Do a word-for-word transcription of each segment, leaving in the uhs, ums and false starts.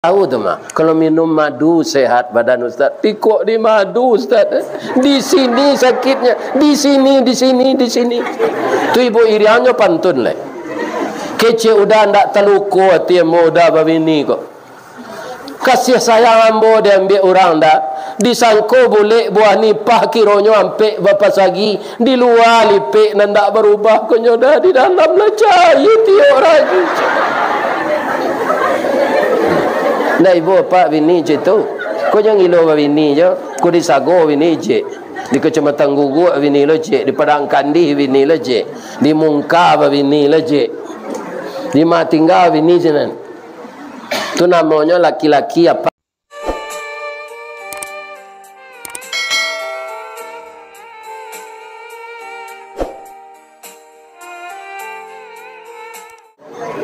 Tahu tu, Mak? Kalau minum madu sehat badan Ustaz. Tikok di madu, Ustaz. Di sini sakitnya. Di sini, di sini, di sini. Tu ibu iriangnyo pantun lai. Kecek udah ndak taluko ati ambo udah babini ko. Kasih sayang ambo diambiak urang dah. Disangko bulek buah nipah kironyo ampek bapasagi. Di lua lipek nan dak barubah, konyo dah di dalam lah cair tiok raji. Nah, ibu apak bini cek tu. Ko jan gilo babini jo. Ko di Sago bini cek. Di Kecamatan Guguk bini lo cek. Di Padang Kandih bini lo cek. Di Mungka babini lo cek. Di ma tingga bini sinan. Tu namonyo laki-laki apa?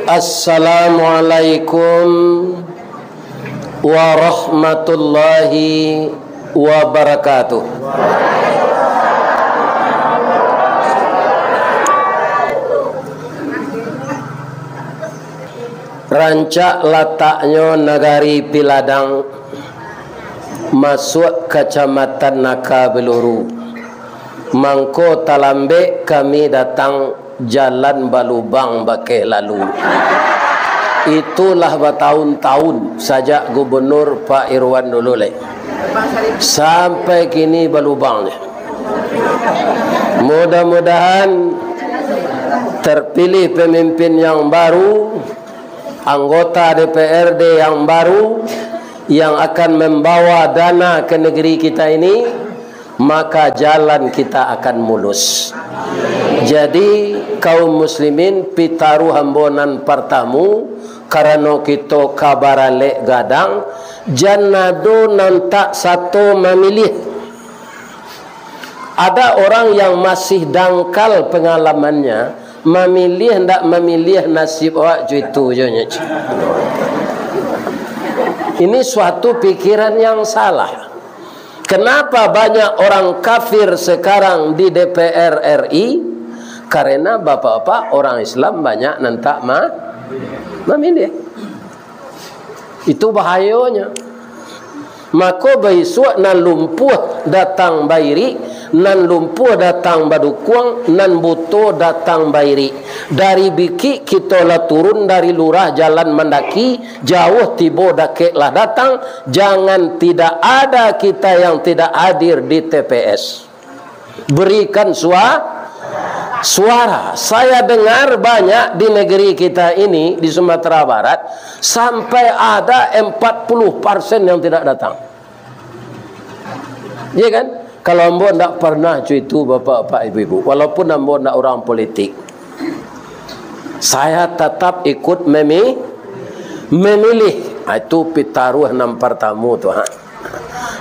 Assalamualaikum warahmatullahi wabarakatuh. Rancak lataknyo Nagari Piladang, masuak Kacamatan Naka Beluru. Mangko talambek kami datang, jalan balubang bakeh lalu. Itulah batahun-tahun sajak Gubernur Pak Irwan dulu lai. Sampai kini balubang ni. Mudah-mudahan terpilih pemimpin yang baru, anggota D P R D yang baru, yang akan membawa dana ke negeri kita ini, maka jalan kita akan mulus. Jadi, kaum muslimin, pitaruah ambo nan partamu, karano kito ka baralek gadang, jan ado nan tak sato mamiliah. Ada orang yang masih dangkal pengalamannya, mamiliah ndak mamiliah nasib awak jo itu jo nyo. Ini suatu pikiran yang salah. Kenapa banyak orang kafir sekarang di D P R R I? Karena bapak-bapak orang Islam banyak nan tak ma-, mamiliah. Itu bahayonyo. Mako, baisuak nan lumpuah datang bairik, nan lumpuah datang badukuang, nan buto datang bairik. Dari bikik kito lah turun, dari lurah jalan mandaki, jauah tibo dakek lah datang, jangan tidak ada kita yang tidak hadir di T P S. Berikan sua-, suara. Saya dengar banyak di negeri kita ini, di Sumatera Barat, sampai ada empat puluh persen yang tidak datang. Iya kan? Kalau ambo ndak pernah cuy itu, bapak-bapak, ibu-ibu, walaupun ambo ndak orang politik, saya tetap ikut memi-, memilih. Ah, itu pitaruah nan partamu tu, ha.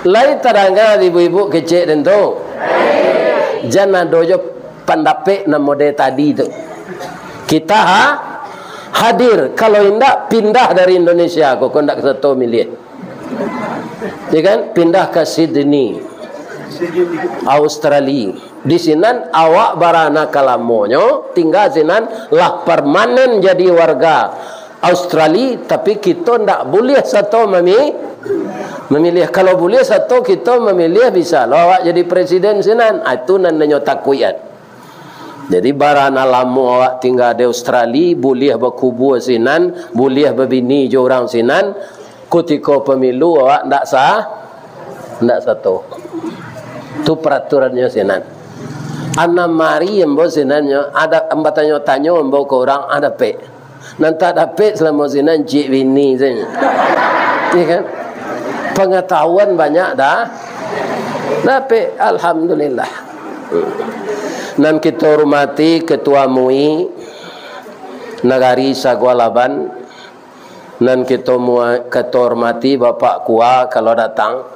Lai tadanga di ibu-ibu kecek den tu? Jan ado jo pandapek nan model tadi tu. Kita ha-, hadir. Kalau indak, pindah dari Indonesia ko, ko ndak sato miliah. Ya kan? Pindah ka Sydney, Australia. Di sinan awak barana ka lamonyo, tingga sinan lah permanen jadi warga Australia, tapi kito ndak buliah sato mami-, mamiliah. Kalau buliah sato kito mamiliah, bisa lo awak jadi presiden sinan. Ah, itu nan inyo takuikan. Jadi, barana lamo awak tingga di Australia, buliah bakubua sinan, buliah babini jo urang sinan, kutiko pamilu awak ndak sa-, ndak sato. Tu peraturannyo sinan. Anam ari ambo sinan nyo, ada, ambo tanyo-tanyo ambo ka urang, ada pek. Nan tak dapek salamo sinan cik bini sajo. Iya kan? Pangatahuan banyak dah. Dapek, alhamdulillah. Nan kito hormati Ketua MUI Nagari Sagualaban, nan kito mua-, kito hormati Bapak Kua kalau datang,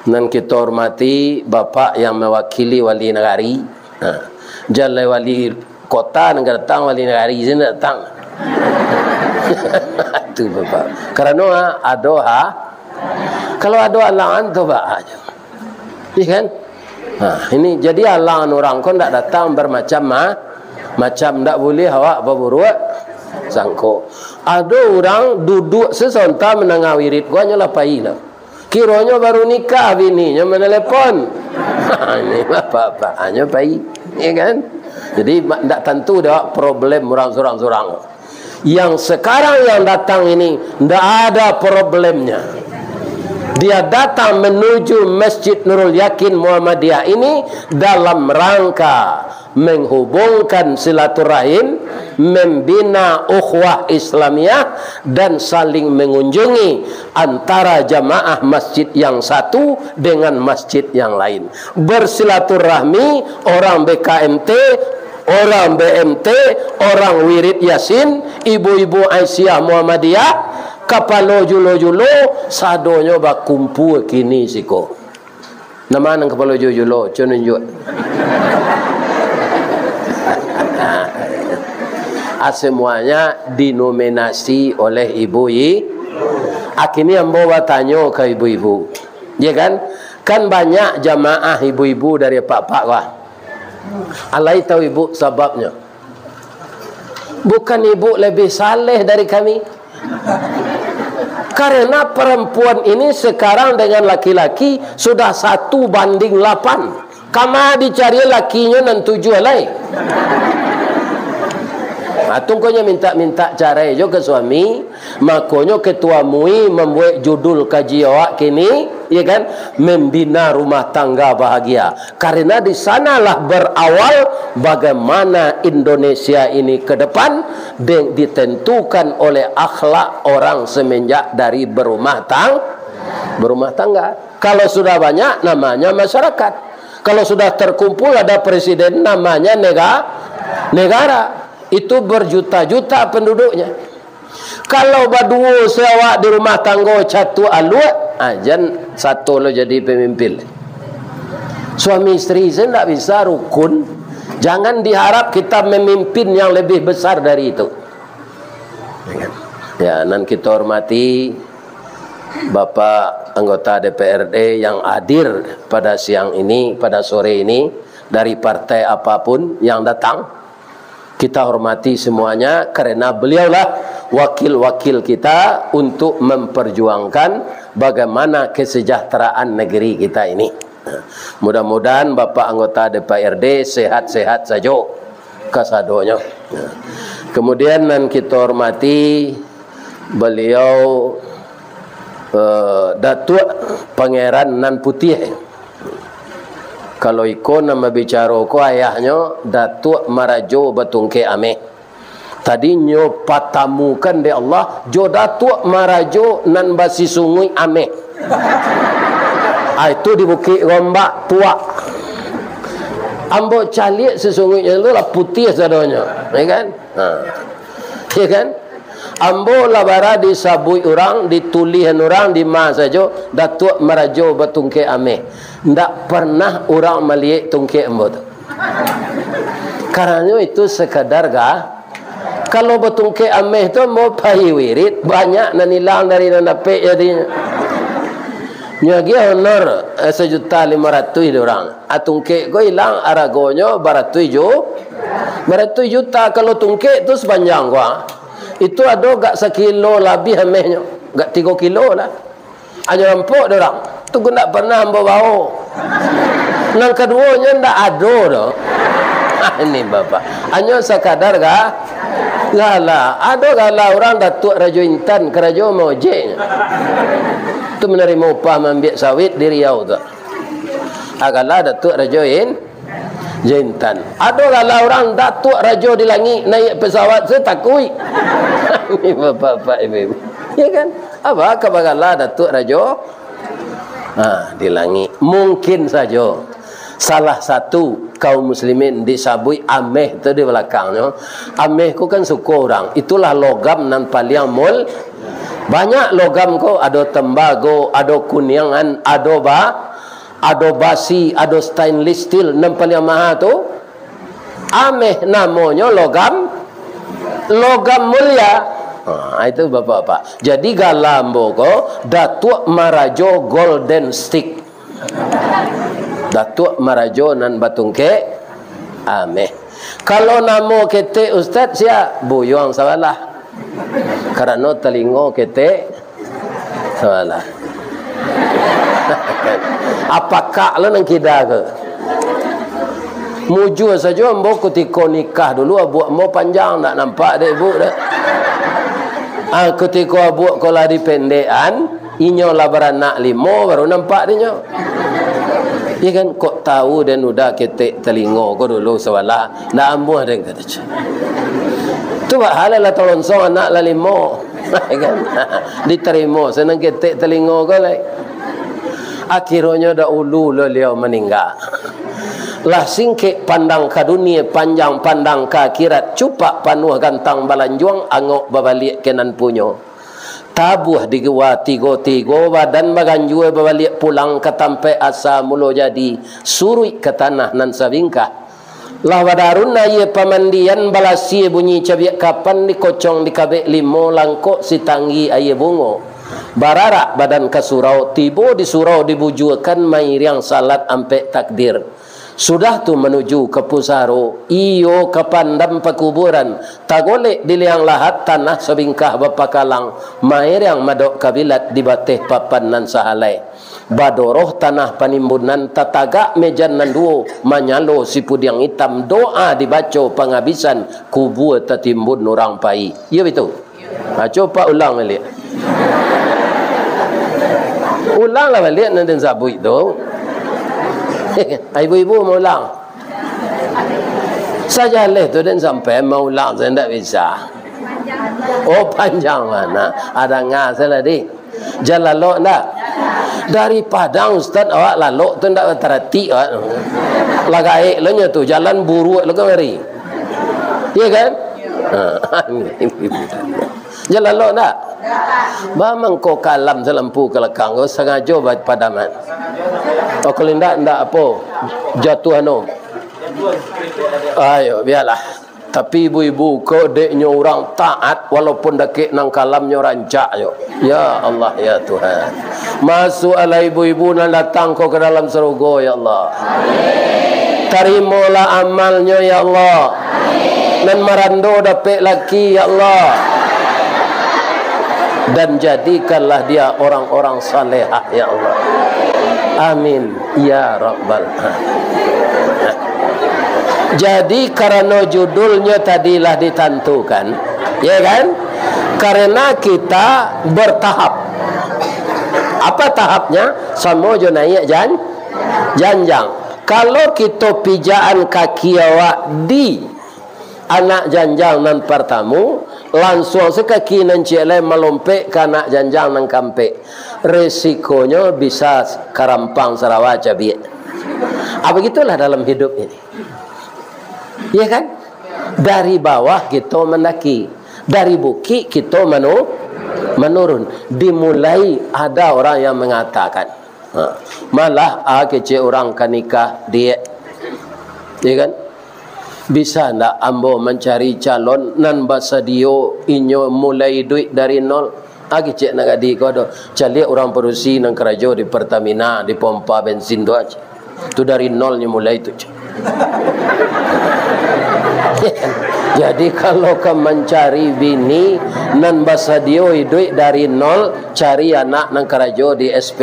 nan kito hormati Bapak yang mewakili wali nagari. Ha. Jan lai wali kota nan ka datang, wali nagari se ndak datang. Tu Bapak. Karano, ha, ado, ha. Kalau ado alangan tu, Pak, ha, jo. Iya kan? Ha, ini jadi alangan urang ko ndak datang bermacam ma-, macam, ndak buliah awak baburuak. Sangko. Ado urang duduak sasonta mandanga wirid ko, hanyolah pai lah. Kironyo baru nikah, bininyo manelepon. Ini bapak-bapak, hanyo pai. Ya kan? Jadi, ma-, ndak tantu dah problem urang surang-surang. Yang sekarang yang datang ini, ndak ada problemnya. Dia datang menuju Masjid Nurul Yakin Muhammadiyah ini dalam rangka menghubungkan silaturahim, membina ukhuwah Islamiyah, dan saling mengunjungi antara jamaah masjid yang satu dengan masjid yang lain. Bersilaturahmi orang B K M T, orang B M T, orang wirid Yasin, ibu-ibu Aisyah Muhammadiyah, kapalo julo-julo, sadonyo bakumpua kini siko. Nama nan kapalo julo-julo? Cubo nunjuak. Ah, semuanya dinominasi oleh ibu i-, ah, kini ambo batanyo ka ibu-ibu. Ya kan? Kan banyak jamaah ibu-ibu dari apak-apak ko, ah. Alai tahu ibu sababnyo? Bukan ibu lebih saleh dari kami? Karena perempuan ini sekarang dengan laki-laki sudah satu banding lapan. Kama dicari lakinyo nan tujuah lai? Nah, tungkonyo minta-minta carai jo ka suami, makonyo ketua MUI mambuek judul kaji awak kini, ya kan, membina rumah tangga bahagia. Karena di sanalah berawal bagaimana Indonesia ini ke depan, de-, ditentukan oleh akhlak orang semenjak dari berumah tang-, berumah tangga. Kalau sudah banyak, namanya masyarakat. Kalau sudah terkumpul ada presiden, namanya nega-, negara. Itu berjuta-juta penduduknya. Kalau baduo se awak di rumah tanggo catuak aluak, ah, jan sato lo jadi pemimpin. Suami isteri se ndak bisa rukun, jangan diharap kita memimpin yang lebih besar dari itu. Ya, nan kita hormati Bapak anggota D P R D yang hadir pada siang ini, pada sore ini, dari partai apapun yang datang, kita hormati semuanya, karena beliaulah wakil-wakil kita untuk memperjuangkan bagaimana kesejahteraan negeri kita ini. Mudah-mudahan Bapak anggota D P R D sehat-sehat sajo kasadonyo. Kemudian nan kita hormati beliau, eh, Datuak Pangeran Nan Putiah. Kalau iko nan babicaro ko ayahnyo Datuak Marajo Batungkek Ameh. Tadi nyo patamukan dek Allah jo Datuak Marajo nan basisunguik ameh. Ah, itu di Bukik Gombak, Tuak. Ambo caliak sisunguiknyo tu lah putiah sadonyo, ya kan? Ha. Ya kan? Ambo lah bara disabuik urang, ditulihan urang, di ma sajo, Datuak Marajo Batungkek Ameh. Ndak pernah urang maliek tungkek ambo tu. Karanyo itu sekadar ga-, kalau batungkek ameh tu ambo pai wirid, banyak nan ilang dari nan dapek jadinyo. Nyo agiah honor, eh, sajuta limo ratuih dek urang. Ah, tungkek ko ilang aragonyo baratuih ju-, baratuih juta kalau tungkek tu sapanjang ko, ah. Itu ado gak sakilo labiah amehnyo, gak tigo kilo lah. Hanyo rampok dek urang. Tu ko ndak pernah ambo bao. Nan kaduonyo ndak ado doh. Ini bapak. Hanyo sakadar ga-, gala. Ado gala urang Datuak Rajo Intan, karajo maojeknyo. Tu manarimo upah maambiak sawit di Riau tu. Ah, gala Datuak Rajo In-, Intan. Ado gala urang Datuak Rajo di Langik, naiak pesawat se takuik. Ini bapak-bapak, ibu-ibu. Ya kan? Apa ka bagala Datuak Rajo? Ha, di Langik. Mungkin sajo salah satu kaum muslimin disabuik ameh tu di balakangnyo. Ameh ko kan suko urang. Itulah logam nan paliang mul-, banyak logam ko, ado tembago, ado kuniangan, ado ba-, ado basi, ado stainless steel, nan paliang maha tu. Ameh namonyo logam, logam mulia. Ha, itu bapak-bapak. Jadi gala ambo ko Datuak Marajo Golden Stick. Datuak Marajo nan batungkek ameh. Kalau namo ketek ustaz sia, Buyuang Sabalah. Karano talingo ketek sabalah. Apakak lo nan kida ko. Mujua sajo ambo kutiko nikah dulu, abuak ambo panjang, ndak nampak dek ibu dah. Ah, kutiko abuak ko lah dipendekan, inyo lah baranak limo, baru nampak dek inyo. Iyo kan, kok tahu den udah ketek talingo ko dulu sabalah, ndak amuah den, kato cak. Tu bak hal lah talonsong anak lah limo. Kan? Ditarimo, sanang ketek talingo ko lai. Akhironyo dahulu lo liau maningga. Lah singkek pandang ka dunia, panjang pandang ka akhirat, cupak panuah gantang balanjuang, angok babaliak ka nan punyo. Tabuah di gua tigo-tigo, badan baganjua babaliak pulang ka tampek asa mulo jadi, suruik ka tanah nan sabingkah. Lah badarun aia pamandian, balasia bunyi cabiak kapan, dikocong dikabek limo, langkok sitanggi aia bungo. Bararak badan ka surau, tibo di surau dibujuakan, mairiang salat ampek takbir. Sudah tu manuju ka pusaro, iyo ka pandam pakuburan, tagolek di liang lahat, tanah sabingkah bapakalang, mairiang madok kabilat di bateh papan nan sahalai. Badoroh tanah panimbunan, tatagak mejan nan duo, manyalo sipudiang itam, doa dibaco pangabisan, kubua tatimbun urang pai. Iyo bitu? Ha, cubo ulang baliak. Ulanglah baliak nan den sabuik tu. Ibu-ibu maulang. Sajaleh tu den sampai maulang, sajo ndak bisa. Oh, panjang mah. Nah, danga sajo lah, Dik. Jan lalok ndak? Dari Padang, Ustaz, awak lalok tu ndak bataratik awak. Lah gaek lo nyo tu, jalan buruak lo kamari. Iyo kan? Ha. Jan lalok ndak? Ba mangko kalam salampu ka lakang ko, sangajo ba-, padaman. Oh, kalau ndak, ndak apo, jatuah anu. Ayo, bialah. Tapi ibu-ibu ko, dek nyo urang taat, walaupun dakek nan kalamnyo rancak jo. Ya Allah, ya Tuhan. Masuaklah ibu-ibu nan datang ko ka dalam sarugo, ya Allah. Tarimolah amalnyo, ya Allah. Nan marando dapek laki, ya Allah. Dan jadikanlah dia orang-orang salehah, ya Allah. Amin, ya Rabbal Alamin. Jadi, karano judulnyo tadi lah ditantukan, ya kan? Karena kita bertahap. Apa tahapnya? Samo jo naiak jan-, janjang. Kalau kito pijakan kaki awak di anak janjang nan partamu, lansuang se kaki nan ciek lai malompek ka anak janjang nan kaampek. Resikonyo bisa karampang sarawa cabiak. Ah, begitulah dalam hidup ini. Iya kan? Dari bawah kito mandaki, dari bukik kito manu-, manurun. Dimulai, ada orang yang mengatakan, ha, malah, ah, kecek urang ka nikah, Diak. Iya kan? Bisa ndak ambo mancari calon nan basadio inyo mulai iduik dari nol? Ah, kecek nan gadi ko do. Caliak urang padusi nan karajo di Pertamina, di pompa bensin tu aja. Tu dari nol nyo mulai tu. Jadi, kalau ka mancari bini nan basadio iduik dari nol, cari anak nan karajo di S P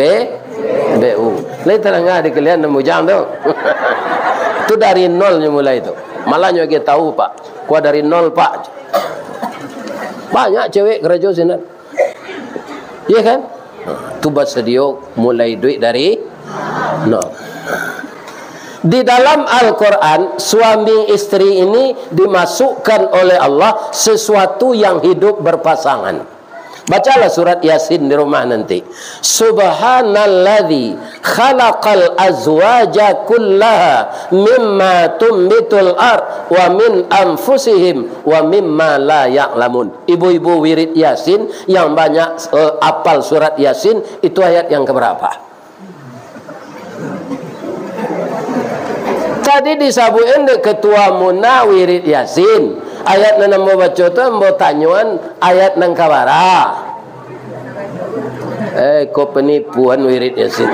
B U. Lai tadanga di kalian nan bujang tu? Tu dari nol nyo mulai tu. Malah nyo agiah tahu, Pak. Kua dari nol, Pak. Banyak cewek karajo sinan. Iya kan? Tu basadio mulai iduik dari nol. Di dalam Al-Quran, suami isteri ini dimasukkan oleh Allah sesuatu yang hidup berpasangan. Bacalah surat Yasin di rumah nanti. Subhanalladzi khalaqal azwaja kullaha mimma tumbitul ard wa min anfusihim wa mimma la ya'lamun. Ibu-ibu wirid Yasin yang banyak, eh, apal surat Yasin, itu ayat yang keberapa? Tadi disabuik dek Ketua Muna wirid Yasin. Ayat nan ambo baco tu ambo tanyoan ayat nan kabara. Eh, ko penipuan wirid Yasin.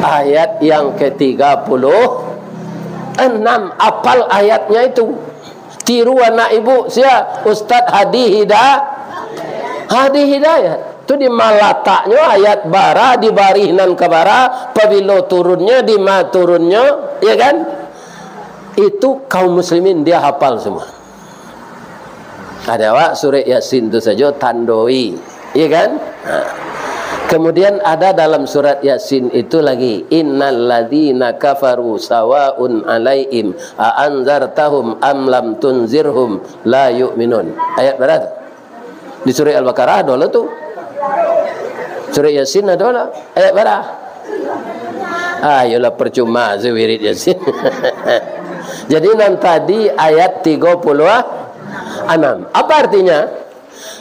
Ayat yang ketiga puluh Enam, apal ayatnya itu. Tiru anak ibu, sia? Ustaz Hadi Hida-, Hadi Hidayat. Tu di malataknyo ayat bara, di barih nan ka bara, pabilo turunnyo, di ma turunnyo, ya kan? Itu kaum muslimin dia hafal semua. Ada awak surat Yasin tu sajo tandoi, iya kan? Ha. Kemudian ada dalam surat Yasin itu lagi, "Innal ladzina kafaru sawaun alaihim a anzartahum am lam tunzirhum la yu'minun." Ayat bara tu? Di surat Al-Baqarah ado lah tu. Surat Yasin ado lah. Ayat bara? Ah, iyolah, percuma se wirid Yasin. Jadi, nan tadi ayat tigo puluah anam. Apa artinya?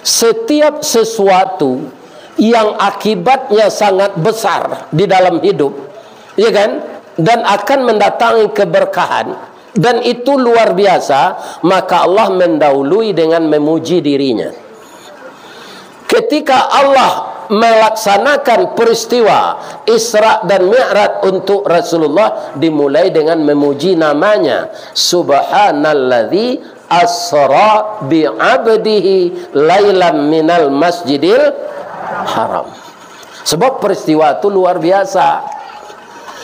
Setiap sesuatu yang akibatnya sangat besar di dalam hidup, ya kan? Dan akan mendatangi keberkahan, dan itu luar biasa, maka Allah mendahului dengan memuji dirinya. Ketika Allah melaksanakan peristiwa Isra dan Mi'raj untuk Rasulullah, dimulai dengan memuji namanya, "Subhanalladzi asra bi abdihi lailam minal masjidil haram." Sebab peristiwa tu luar biasa.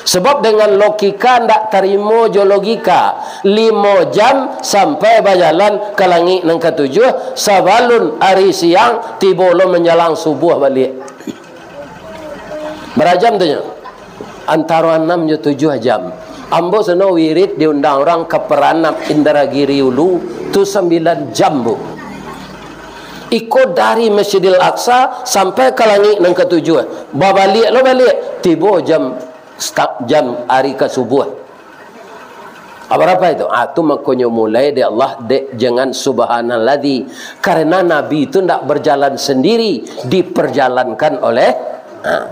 Sebab dengan logika ndak tarimo jo logika, limo jam sampai bajalan ka langik nan katujuah, sabalun ari siang, tibo lo manjalang subuah baliak. Bara jam tu nyo? Antaro anam jo tujuah jam. Ambo sano wirid diundang urang ka Paranap Indragiri Ulu, tu sambilan jam, Bu. Iko dari Masjidil Aqsa sampai ka langik nan katujuah. Babaliak lo baliak, tibo jam sta-, jam ari ka subuah. Ah, bara itu? Ah, tu makonyo mulai dek Allah, dek, jangan subhanalladzi. Karena Nabi itu ndak berjalan sendiri, diperjalankan oleh, ah.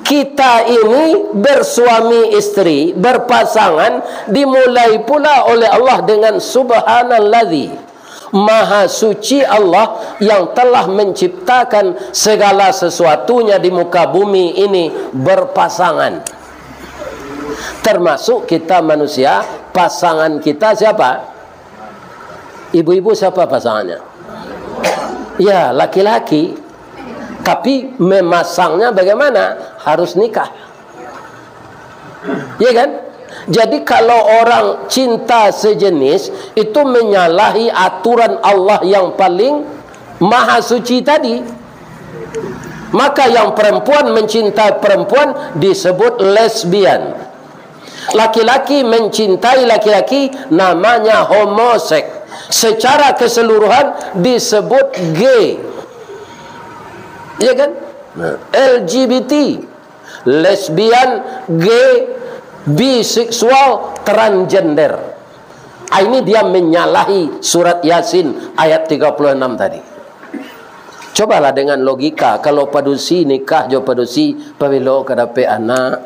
Kita ini bersuami istri, berpasangan, dimulai pula oleh Allah dengan subhanalladzi. Maha suci Allah yang telah menciptakan segala sesuatunya di muka bumi ini berpasangan. Termasuk kita manusia, pasangan kita siapa? Ibu-ibu, siapa pasangannya? Ya, laki-laki. Tapi memasangnya bagaimana? Harus nikah. Ya kan? Jadi, kalau orang cinta sejenis, itu menyalahi aturan Allah yang paling maha suci tadi. Maka, yang perempuan mencintai perempuan disebut lesbian. Laki-laki mencintai laki-laki namanya homoseks. Secara keseluruhan disebut gay. Ya kan? Nah, L G B T. Lesbian, gay, biseksual, transgender. Ah, ini dia menyalahi surat Yasin ayat tiga puluh enam tadi. Cobalah dengan logika, kalau padusi nikah jo padusi, pabilo ka dapek anak?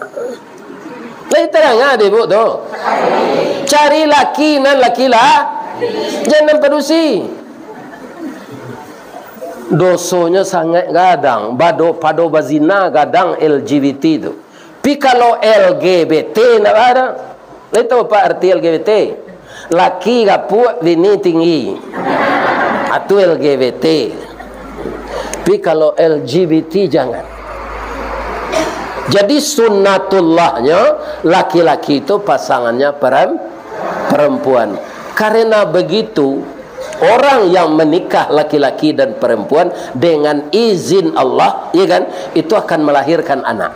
Lai tarang dek ibu tu. Cari laki nan laki lah, jangan padusi. Dosonyo sangaik gadang, bado pado bazina gadang L G B T tu. Pi kalau L G B T ndak baa doh. Lai tahu apo arti L G B T? Laki gapuak, bini tinggi. Atu L G B T. Pi kalau L G B T jangan. Jadi sunnatullahnyo laki-laki tu pasangannya perem-, perempuan. Karena begitu, orang yang menikah laki-laki dan perempuan dengan izin Allah, ya kan, itu akan melahirkan anak.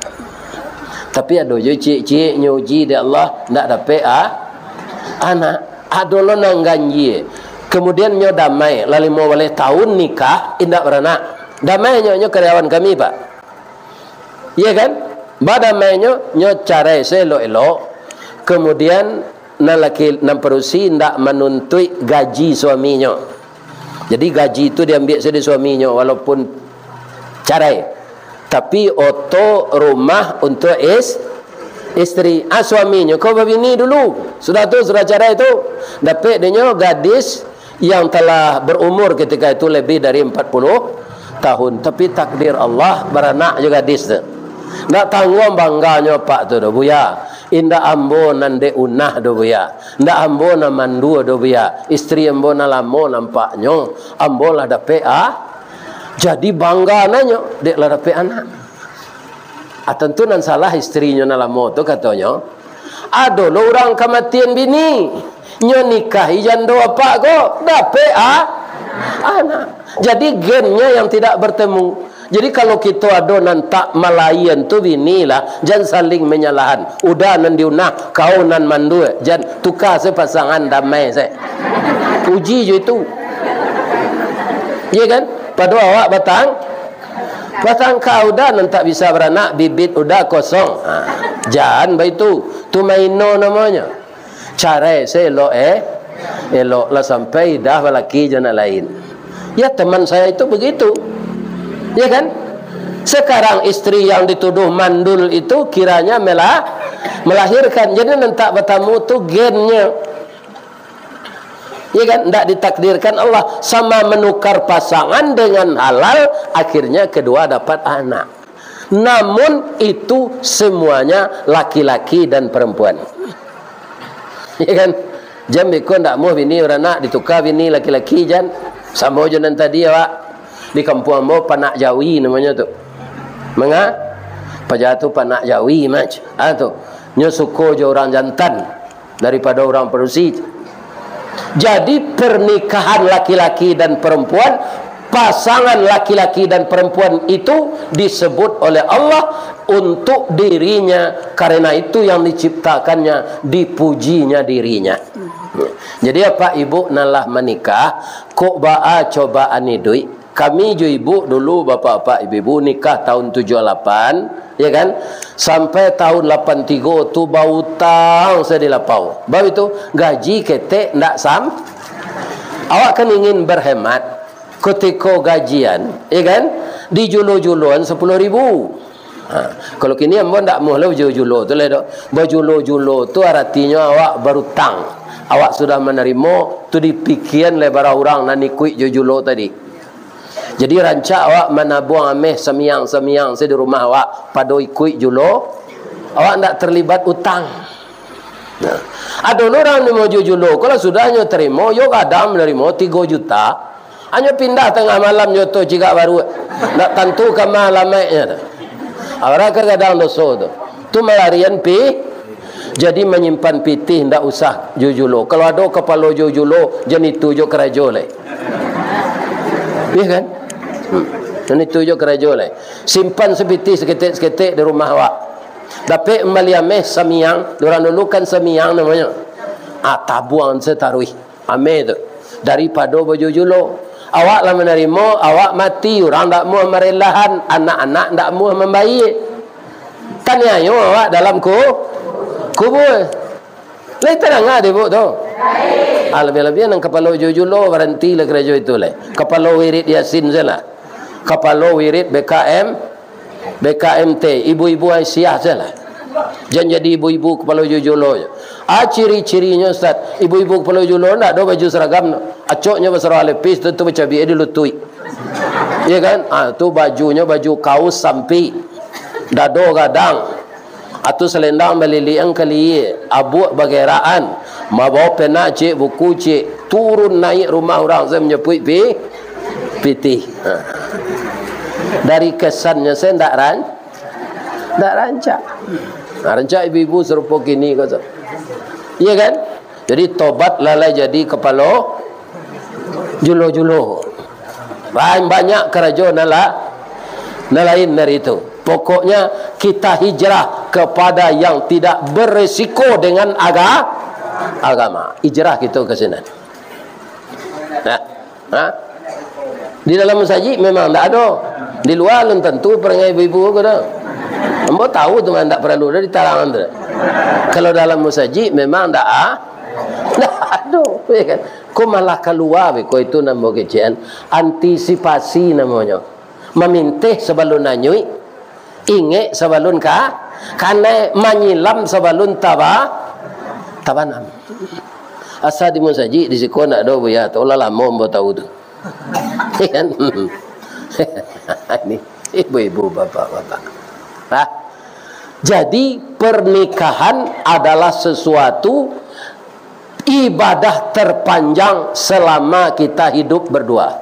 Tapi ado jo ciek-ciek nyo uji dek Allah, ndak dapek, ah, anak. Ado lo nan ganjie. Kemudian nyo damai, lah limo baleh tahun nikah, indak baranak. Damai nyo, nyo karyawan kami, Pak. Iya kan? Badamainyo, nyo carai saelok-elok. Kemudian, nan laki, nan padusi ndak manuntuik gaji suaminyo. Jadi, gaji tu diambiak sajo dari suaminyo, walaupun carai. Tapi, oto rumah untuak is-, isteri. Ah, suaminyo ko babini dulu. Sudah tu, sudah carai tu. Dapek dinyo gadis yang telah berumur ketika itu lebih dari empat puluh tahun. Tapi takdir Allah, baranak jo gadis tu. Ndak tangguang bangganyo apak tu doh, Buya. Indak ambo nan dek unah doh, Buya. Indak ambo nan mandua doh, Buya. Istri ambo nan lamo nampaknyo. Ambo lah dapek, ah. Jadi bangga nanyo, dek lah dapek anak. Ah, tantu nan salah istrinyo nan lamo tu, katonyo. Ado lo urang kamatian bini, nyo nikahi jando apak ko, dapek, ah, anak. Jadi gennya yang tidak bertemu. Jadi kalau kito ado nan tak malaian tu bini lah, jan saling menyalahan. Uda nan diunah, kau nan mandua, jan, tuka se pasangan, damai se. Uji jo itu. Iya kan? Pado awak batang, batang ka uda nan tak bisa baranak, bibit uda kosong. Ha, jan baitu. Tu maino namonyo. Carai se elok, eh. Elok lah sampai idah balaki jo nan lain. Ya, teman saya itu begitu. Ya kan? Sekarang istri yang dituduh mandul itu kiranya mela-, melahirkan. Jadi nan tak batamu tu gennya. Ya kan? Ndak ditakdirkan Allah, sama menukar pasangan dengan halal, akhirnya kedua dapat anak. Namun itu semuanya laki-laki dan perempuan. Ya kan? Jan beko ndak muah bini baranak, ditukar bini laki-laki, jan. Samo jo nan tadi awak. Di kampuang ambo panak jawi namonyo tu. Manga? Paja tu panak jawi, mac. Ah tu. Nyo suko jo urang jantan daripado urang padusi. Jadi, pernikahan laki-laki dan perempuan, pasangan laki-laki dan perempuan itu disebut oleh Allah untuk dirinya, karena itu yang diciptakannya, dipujinya dirinya. Jadi, apak ibu nan lah manikah, kok baa cobaan iduik? Kami jo ibu dulu, bapak-bapak, ibu-ibu, nikah tahun tujuah lapan, ya kan? Sampai tahun lapan tigo tu bautang se di lapau. Baitu, gaji ketek ndak sam-, awak kan ingin berhemat. Kutiko gajian, ya kan? Dijulo-juloan sapuluah ribu. Ha, kalau kini ambo ndak muah lo bajulo-julo tu lai doh. Bajulo-julo tu aratinyo awak barutang. Awak sudah manarimo, tu dipikian lai bara urang nan ikuik jo julo tadi. Jadi, rancak awak manabuang ameh samiang-samiang se di rumah awak, pado ikuik julo, awak ndak terlibat utang. Nah, ado lo urang nimo jo julo, kalau sudah nyo tarimo, yo gadang manarimo tigo juta, anyo pindah tangah malam nyo tu cigak baruak, ndak tantu ka ma alamaiknyo tu. Awak ka gadang doso tu. Tu malarian pi-, Jadi, manyimpan pitih ndak usah jo julo. Kalau ado kapalo jo julo, jan itu jo karajo lai. Iya kan? Hmm. Jan itu jo karajo lai. Simpan sapitih saketek-saketek di rumah awak. Dapek mambali ameh samiang, urang dulu kan samiang namonyo. Ah, tabuang se taruih. Ameh tu. Daripado bajulo-julo. Awak lah manarimo, awak mati, urang ndak muah marelahan, anak-anak ndak muah mambayia. Taniayo awak dalam ku-, kubua. Lai tadanga dek ibu tu? Ah, labiah-labiah nan kapalo julo-julo, barantilah karajo itu lai. Kapalo wirid Yasin sajolah. Kapalo wirid B K M, B K M T, ibu-ibu Aisyah sajolah. Jan jadi ibu-ibu kapalo julo-julo. Ah, ciri-cirinyo, Ustaz, ibu-ibu kapalo julo ndak ado baju saragam tu. Acoknyo basarah lepis tu, tu bacabiak di lutuik. Iya kan? Ah, tu bajunyo baju kaus sampik. Dado gadang. Atu salendang baliliang kalia, abuak bagerakan, mabao pena ciek, buku ciek, turun naiak rumah urang se manjapuik pi-, pitih. Ha. Dari kesannyo se ndak ran-, ndak rancak. Nah, rancak ibu-ibu sarupo kini ko tu. Iya kan? Jadi, tobatlah lai jadi kapalo julo-julo. Lain banyak karajo nan la-, nan lain dari itu. Pokoknya, kita hijrah kepada yang tidak beresiko dengan aga-, agama. Hijrah kito ka sinan. Nah. Ha? Di dalam masajik memang ndak ado. Di lua alun tantu parangai ibu-ibu ko doh. Ambo tahu tu, ndak paralu doh ditarangan tu. Kalau dalam masajik memang ndak a-, ndak ado, ya kan? Ko malah kalua beko itu namo kecekan. Antisipasi namonyo. Mamintih sabalun anyuik. Ingek sabalun ka-, kanai, manyilam sabalun taba-, tabanam. Asa di musajik di siko ndak ado, Buya, tu lah lamo ambo tahu tu. Kan? Ni, ibu-ibu, bapak-bapak. Hah? Jadi, pernikahan adalah sesuatu ibadah terpanjang selama kita hidup berdua.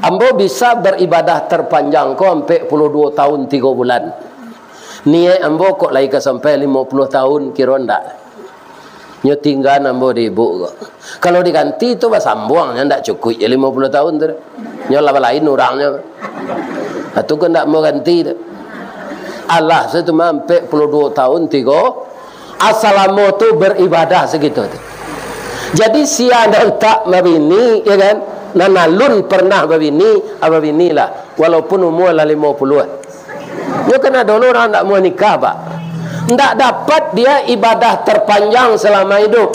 Ambo bisa beribadah terpanjang ko ampek puluah duo tahun tigo bulan. Niaik ambo kok lai ka sampai limo puluah tahun, kiro ndak? Nyo tinggaan ambo di ibu ko. Kalau diganti tu basambuang, nyo ndak cukuik je limo puluah tahun tu. Nyo lah balain urangnyo. Ha, tu ko ndak mau ganti tu. Alah, saya tu mah ampek puluah duo tahun tigo. Asalamo tu beribadah sagitu tu. Jadi, sia nan tak babini, ya kan? Nan alun pernah babini, ah, babinilah. Walaupun umua lah limo puluah. Nyo kan ado lo urang ndak mau nikah, Pak. Ndak dapat dia ibadah terpanjang selama hidup.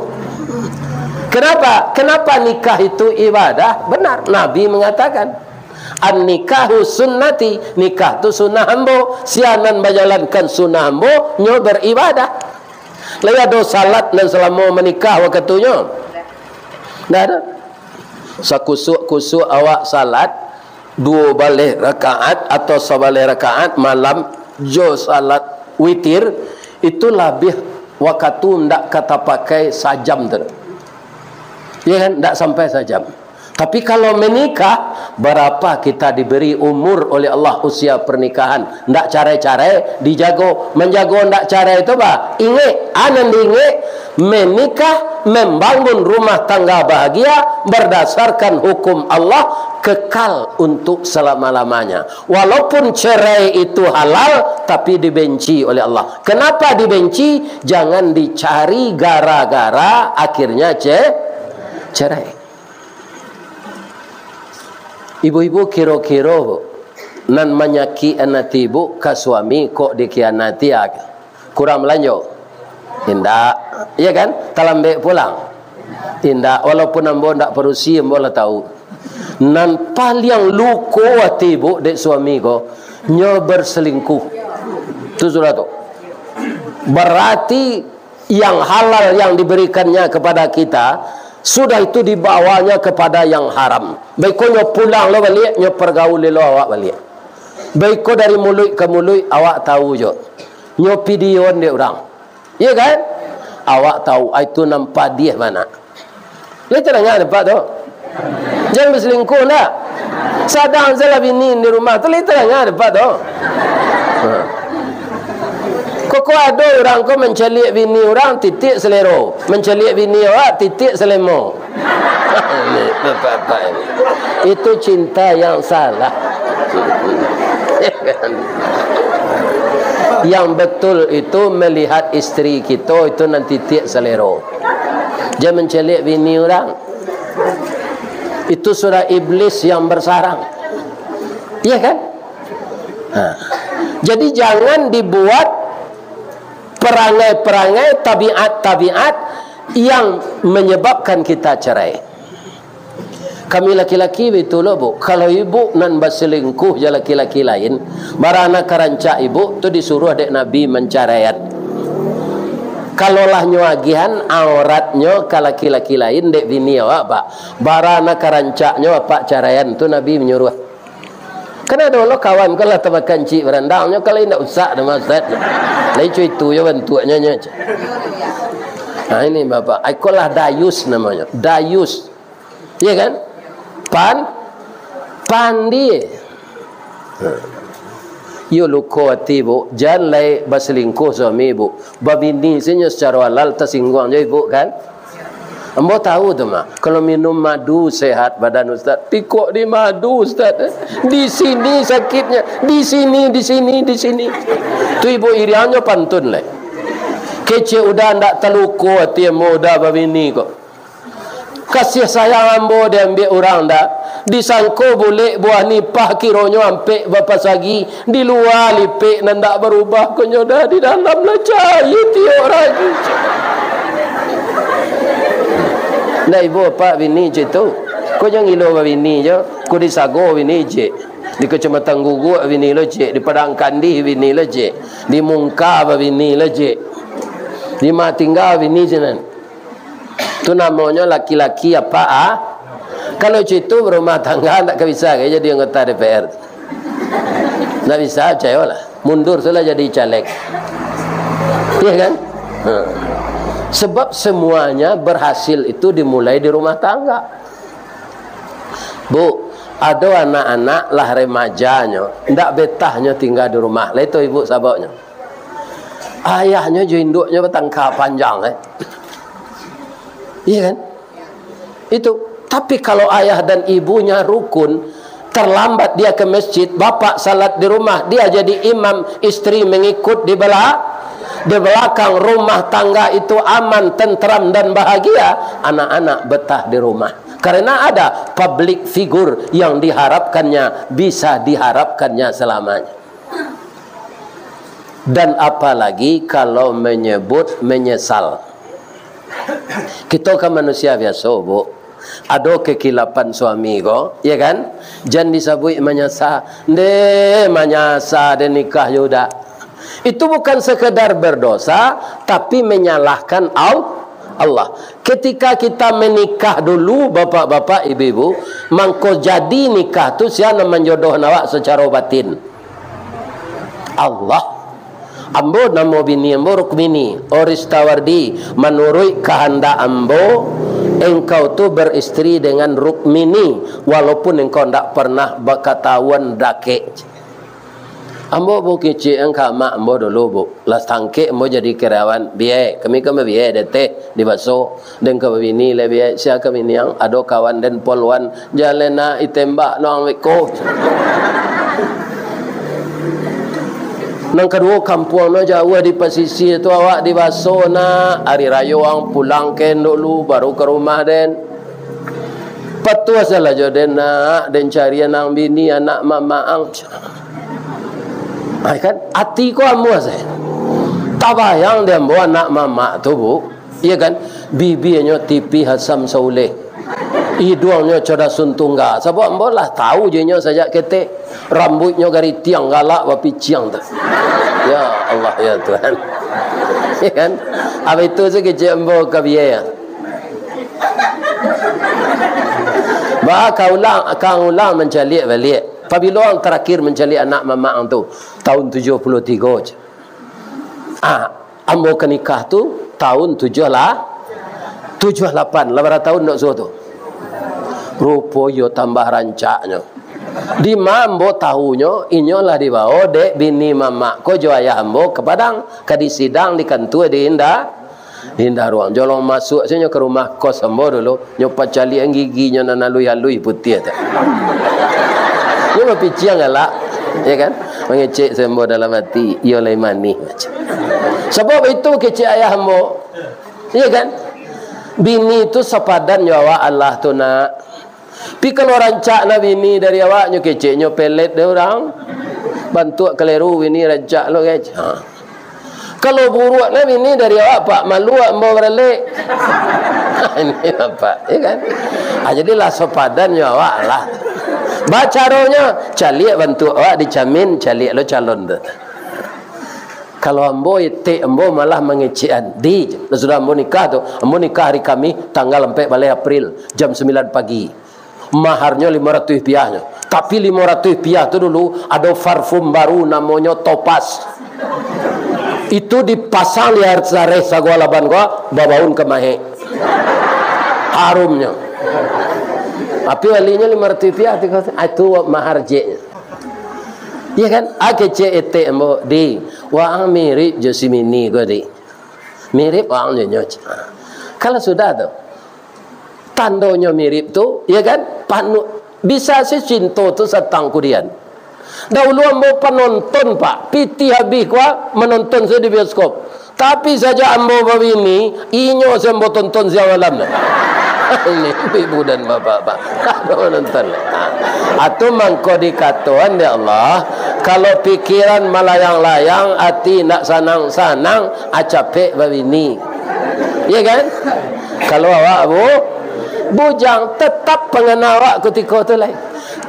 Kenapa? Kenapa nikah itu ibadah? Benar, Nabi mengatakan, "An-nikahu sunnati," nikah tu sunnah ambo. Sia nan bajalankan sunnah ambo, nyo beribadah. Lai ado salat nan salamo manikah wakatunyo? Ndak ado. Sakusuak-kusuak awak salat, duo baleh rakaat atau sabaleh rakaat malam jo salat witir, itu labiah wakatu ndak ka tapakai sajam tu. Ya kan? Ndak sampai sajam. Tapi kalau menikah, berapa kita diberi umur oleh Allah usia pernikahan? Ndak carai-carai, dijago. Manjago ndak carai tu, bah, ingek, anan diingek, menikah, membangun rumah tangga bahagia berdasarkan hukum Allah, kekal untuk selama-lamanya. Walaupun cerai itu halal, tapi dibenci oleh Allah. Kenapa dibenci? Jangan dicari gara-gara akhirnya ce-, cerai. Ibu-ibu, kiro-kiro, Bu, nan manyakik ati ibu ka suami kok dikhianati, ah, kurang balanjo? Indak. Iya kan? Talambek pulang? Indak. Walaupun ambo ndak padusi, ambo lah tahu. Nan paliang luko ati ibu dek suami ko, nyo berselingkuh. Tu sudah tu. Berarti yang halal yang diberikannya kepada kita, sudah itu dibawanya kepada yang haram. Baiko nyo pulang lo baliak, nyo pergauli lo awak baliak. Baiko dari muluik ka muluik, awak tahu jo. Nyo pidion dek urang. Iya kan? Awak tahu, ah, itu nan padiah bana. Lai tadanga dek Apak tu? Jan basalingkuh ndak? Sadang salah bini di rumah tu, lai tadanga dek Apak tu? Ha. Kok ado urang ko mancaliak bini urang, titiak salero. Mancaliak bini awak, titiak salemo. Ini bapak-bapak ini. Itu cinta yang salah. Yang betul itu melihat istri kito itu nan titiak salero. Jan mancaliak bini urang. Itu sudah iblis yang bersarang. Iya kan? Ha. Jadi, jangan dibuat perangai-perangai, tabiat-tabiat yang menyebabkan kita cerai. Kami laki-laki baitulah, Bu. Kalau ibu nan basalingkuh jo laki-laki lain, bara nan ka rancak ibu tu disuruah dek Nabi mancaraian. Kalau lah nyo agiahan auratnyo ka laki-laki lain dek bini awak, Pak, bara nan ka rancaknyo apak caraian tu Nabi manyuruah. Kan ado lo kawan ko lah tamakan cik barandang, nyo kalau indak usah doh, Ustaz. Lai co itu jo bantuaknyo, nyo. Nah, ini Bapak, ai ko lah dayus namonyo. Dayus. Iya kan? Pan-, pandie. Iyo luko ati, Bu. Jan lai basalingkuh suami, Bu. Babini sajo secara halal tasingguang jo ibu, kan? Ambo tahu tu mah. Kalau minum madu sehat badan Ustaz. Tikok di madu, Ustaz, eh. Di sini sakitnya, di sini, di sini, di sini. Tu ibu iriangnyo pantun lai. Kecek udah ndak taluko ati ambo udah babini ko. Kasih sayang ambo diambiak urang dah. Disangko bulek buah nipah, kironyo ampek bapasagi. Di lua lipek nan dak barubah, konyo dah di dalam lah cayia tiok ragi. Ndak ibo apak bini cek tu. Ko jan gilo babini jo. Ko disago bini cek. Di Kecamatan Guguak bini lo cek. Di Padang Kandih bini lo cek. Di Mungka babini lo cek. Di ma tingga bini sinan. Tu namonyo laki-laki apak, ah? Kalau cek tu, barumah tangga ndak ka bisa ka jadi anggota D P R. Ndak bisa, picayolah. Mundur salah jadi caleg. Iya kan? Ha. Sebab semuanya berhasil itu dimulai di rumah tangga. Bu, ado anak-anak lah remajanyo, ndak betahnyo tingga di rumah. Lah itu ibu sababnyo. Ayahnyo jo induknyo batangka panjang, eh. Iya kan? Itu. Tapi kalau ayah dan ibunya rukun, terlambat dia ke masjid, bapak salat di rumah, dia jadi imam, istri mengikut di bela-, di belakang, rumah tangga itu aman, tentram, dan bahagia, anak-anak betah di rumah. Karena ada public figure yang diharapkannya, bisa diharapkannya selamanya. Dan apalagi kalau menyebut menyesal. Kito kan manusia biaso, Bu. Ado kekilapan suami ko, ya kan? Jan disabuik manyasa. Nde, manyasa den nikah jo uda. Itu bukan sekedar berdosa, tapi menyalahkan Al-, Allah. Ketika kita menikah dulu, bapak-bapak, ibu-ibu, mangko jadi nikah tu sia nan manjodohkan awak secara batin? Allah. Ambo namo bini ambo Rukmini, Oristawardi, manuruik kahandak ambo, engkau tu beristri dengan Rukmini, walaupun engkau ndak pernah bakatahuan dakek. Ambo bukecek ang ka amak ambo dulu, Bu. Lah sangkek ambo jadi karyawan, biai, kami kan babiai dek teh, dibaso. Den ka babini lai biai, sia ka bini ang, ado kawan den polwan, jaleh nak ditembak no ang beko. Nan kaduo, kampuang no jauah di pasisia tu, awak dibaso nak, ari rayo ang pulang ken dulu, baru ka rumah den. Patuah salah jo den nak, den carian ang bini anak mamak ang. Ai kan, ati ko amuah sae. Tabayang dek ambo anak mamak tu, Bu. Iya kan? Bibianyo tipih asam sauleh. Iduangnyo codah sun tungga. Sabab ambo lah tahu jo inyo sajak ketek. Rambuiknyo garitiang, galak bapiciang tu. Ya Allah, ya Tuhan. Iya kan? Abis tu sakecek ambo ka biai. Ba, ka ulang, ka ulang mancaliak baliak. Pabilo ang tarakhir mancaliak anak mamak ang tu? Tahun tujuah puluah tigo, cek. Ah, ambo ka nikah tu tahun tujuah lah, tujuah lapan, lah bara tahun ndak suah tu. Rupo iyo tambah rancaknyo. Di ma ambo tahunyo, inyo lah dibawo dek bini mamak ko jo ayah ambo ka Padang, ka disidang di kantua di Indah, Indah Ruang. Jolong masuak sajo nyo ka rumah kos ambo dulu. Nyo pacaliak giginyo nan aluih-aluih putiah tu. Nyo bapiciang galak, ya kan? Mangecek sambo dalam ati, iyo lai manih macam. Sabab itu kecek ayah ambo, ya kan? Bini tu sapadan jo awak alah tu nak. Pi kalau rancak nak bini dari awak, nyo kecek nyo pelet dek urang. Bantuak kaleru bini rancak lo, guys. Ha. Kalau buruak nak bini dari awak, Pak, malu ambo baralek. Ini Bapak, ya kan? Ah, jadilah sapadan jo awak lah. Bacaronyo, caliak bantuak awak dicamin, caliak lo calon tu. Kalau ambo, etek ambo malah mangecekan. Di, sudah ambo nikah tu, ambo nikah hari Kamih tanggal ampek baleh April, jam sambilan pagi. Maharnyo limo ratuih piahnyo. Tapi limo ratuih piah tu dulu ado parfum baru namonyo Topaz. Itu dipasang di ar-, sareh sagoa laban ko, babaun ka mahek. Harumnyo. Tapi balinyo limo ratuih piah tu, ah, itu mahar jeknyo. Iya kan? Ah, kecek etek ambo, "Di, waang mirip jo si Mini ko, Di. Mirip waang jo nyo." Kalau sudah tu, tandonyo mirip tu, ya kan? Panuh. Bisa se cinto tu satang kudian. Dahulu ambo panonton, Pak. Pitih abih kuah, manonton sajo di bioskop. Tapi sajak ambo babini, inyo se ambo tonton siang malam tu. Ini ibu dan bapak, Pak. Aduh, nonton. Ha. Atu mangko dikatoan dek Allah, kalau pikiran malayang-layang, ati ndak sanang-sanang, ah, capek babini. Iya kan? Kalau awak bu-, bujang, tetap pangana awak kutiko tu lai.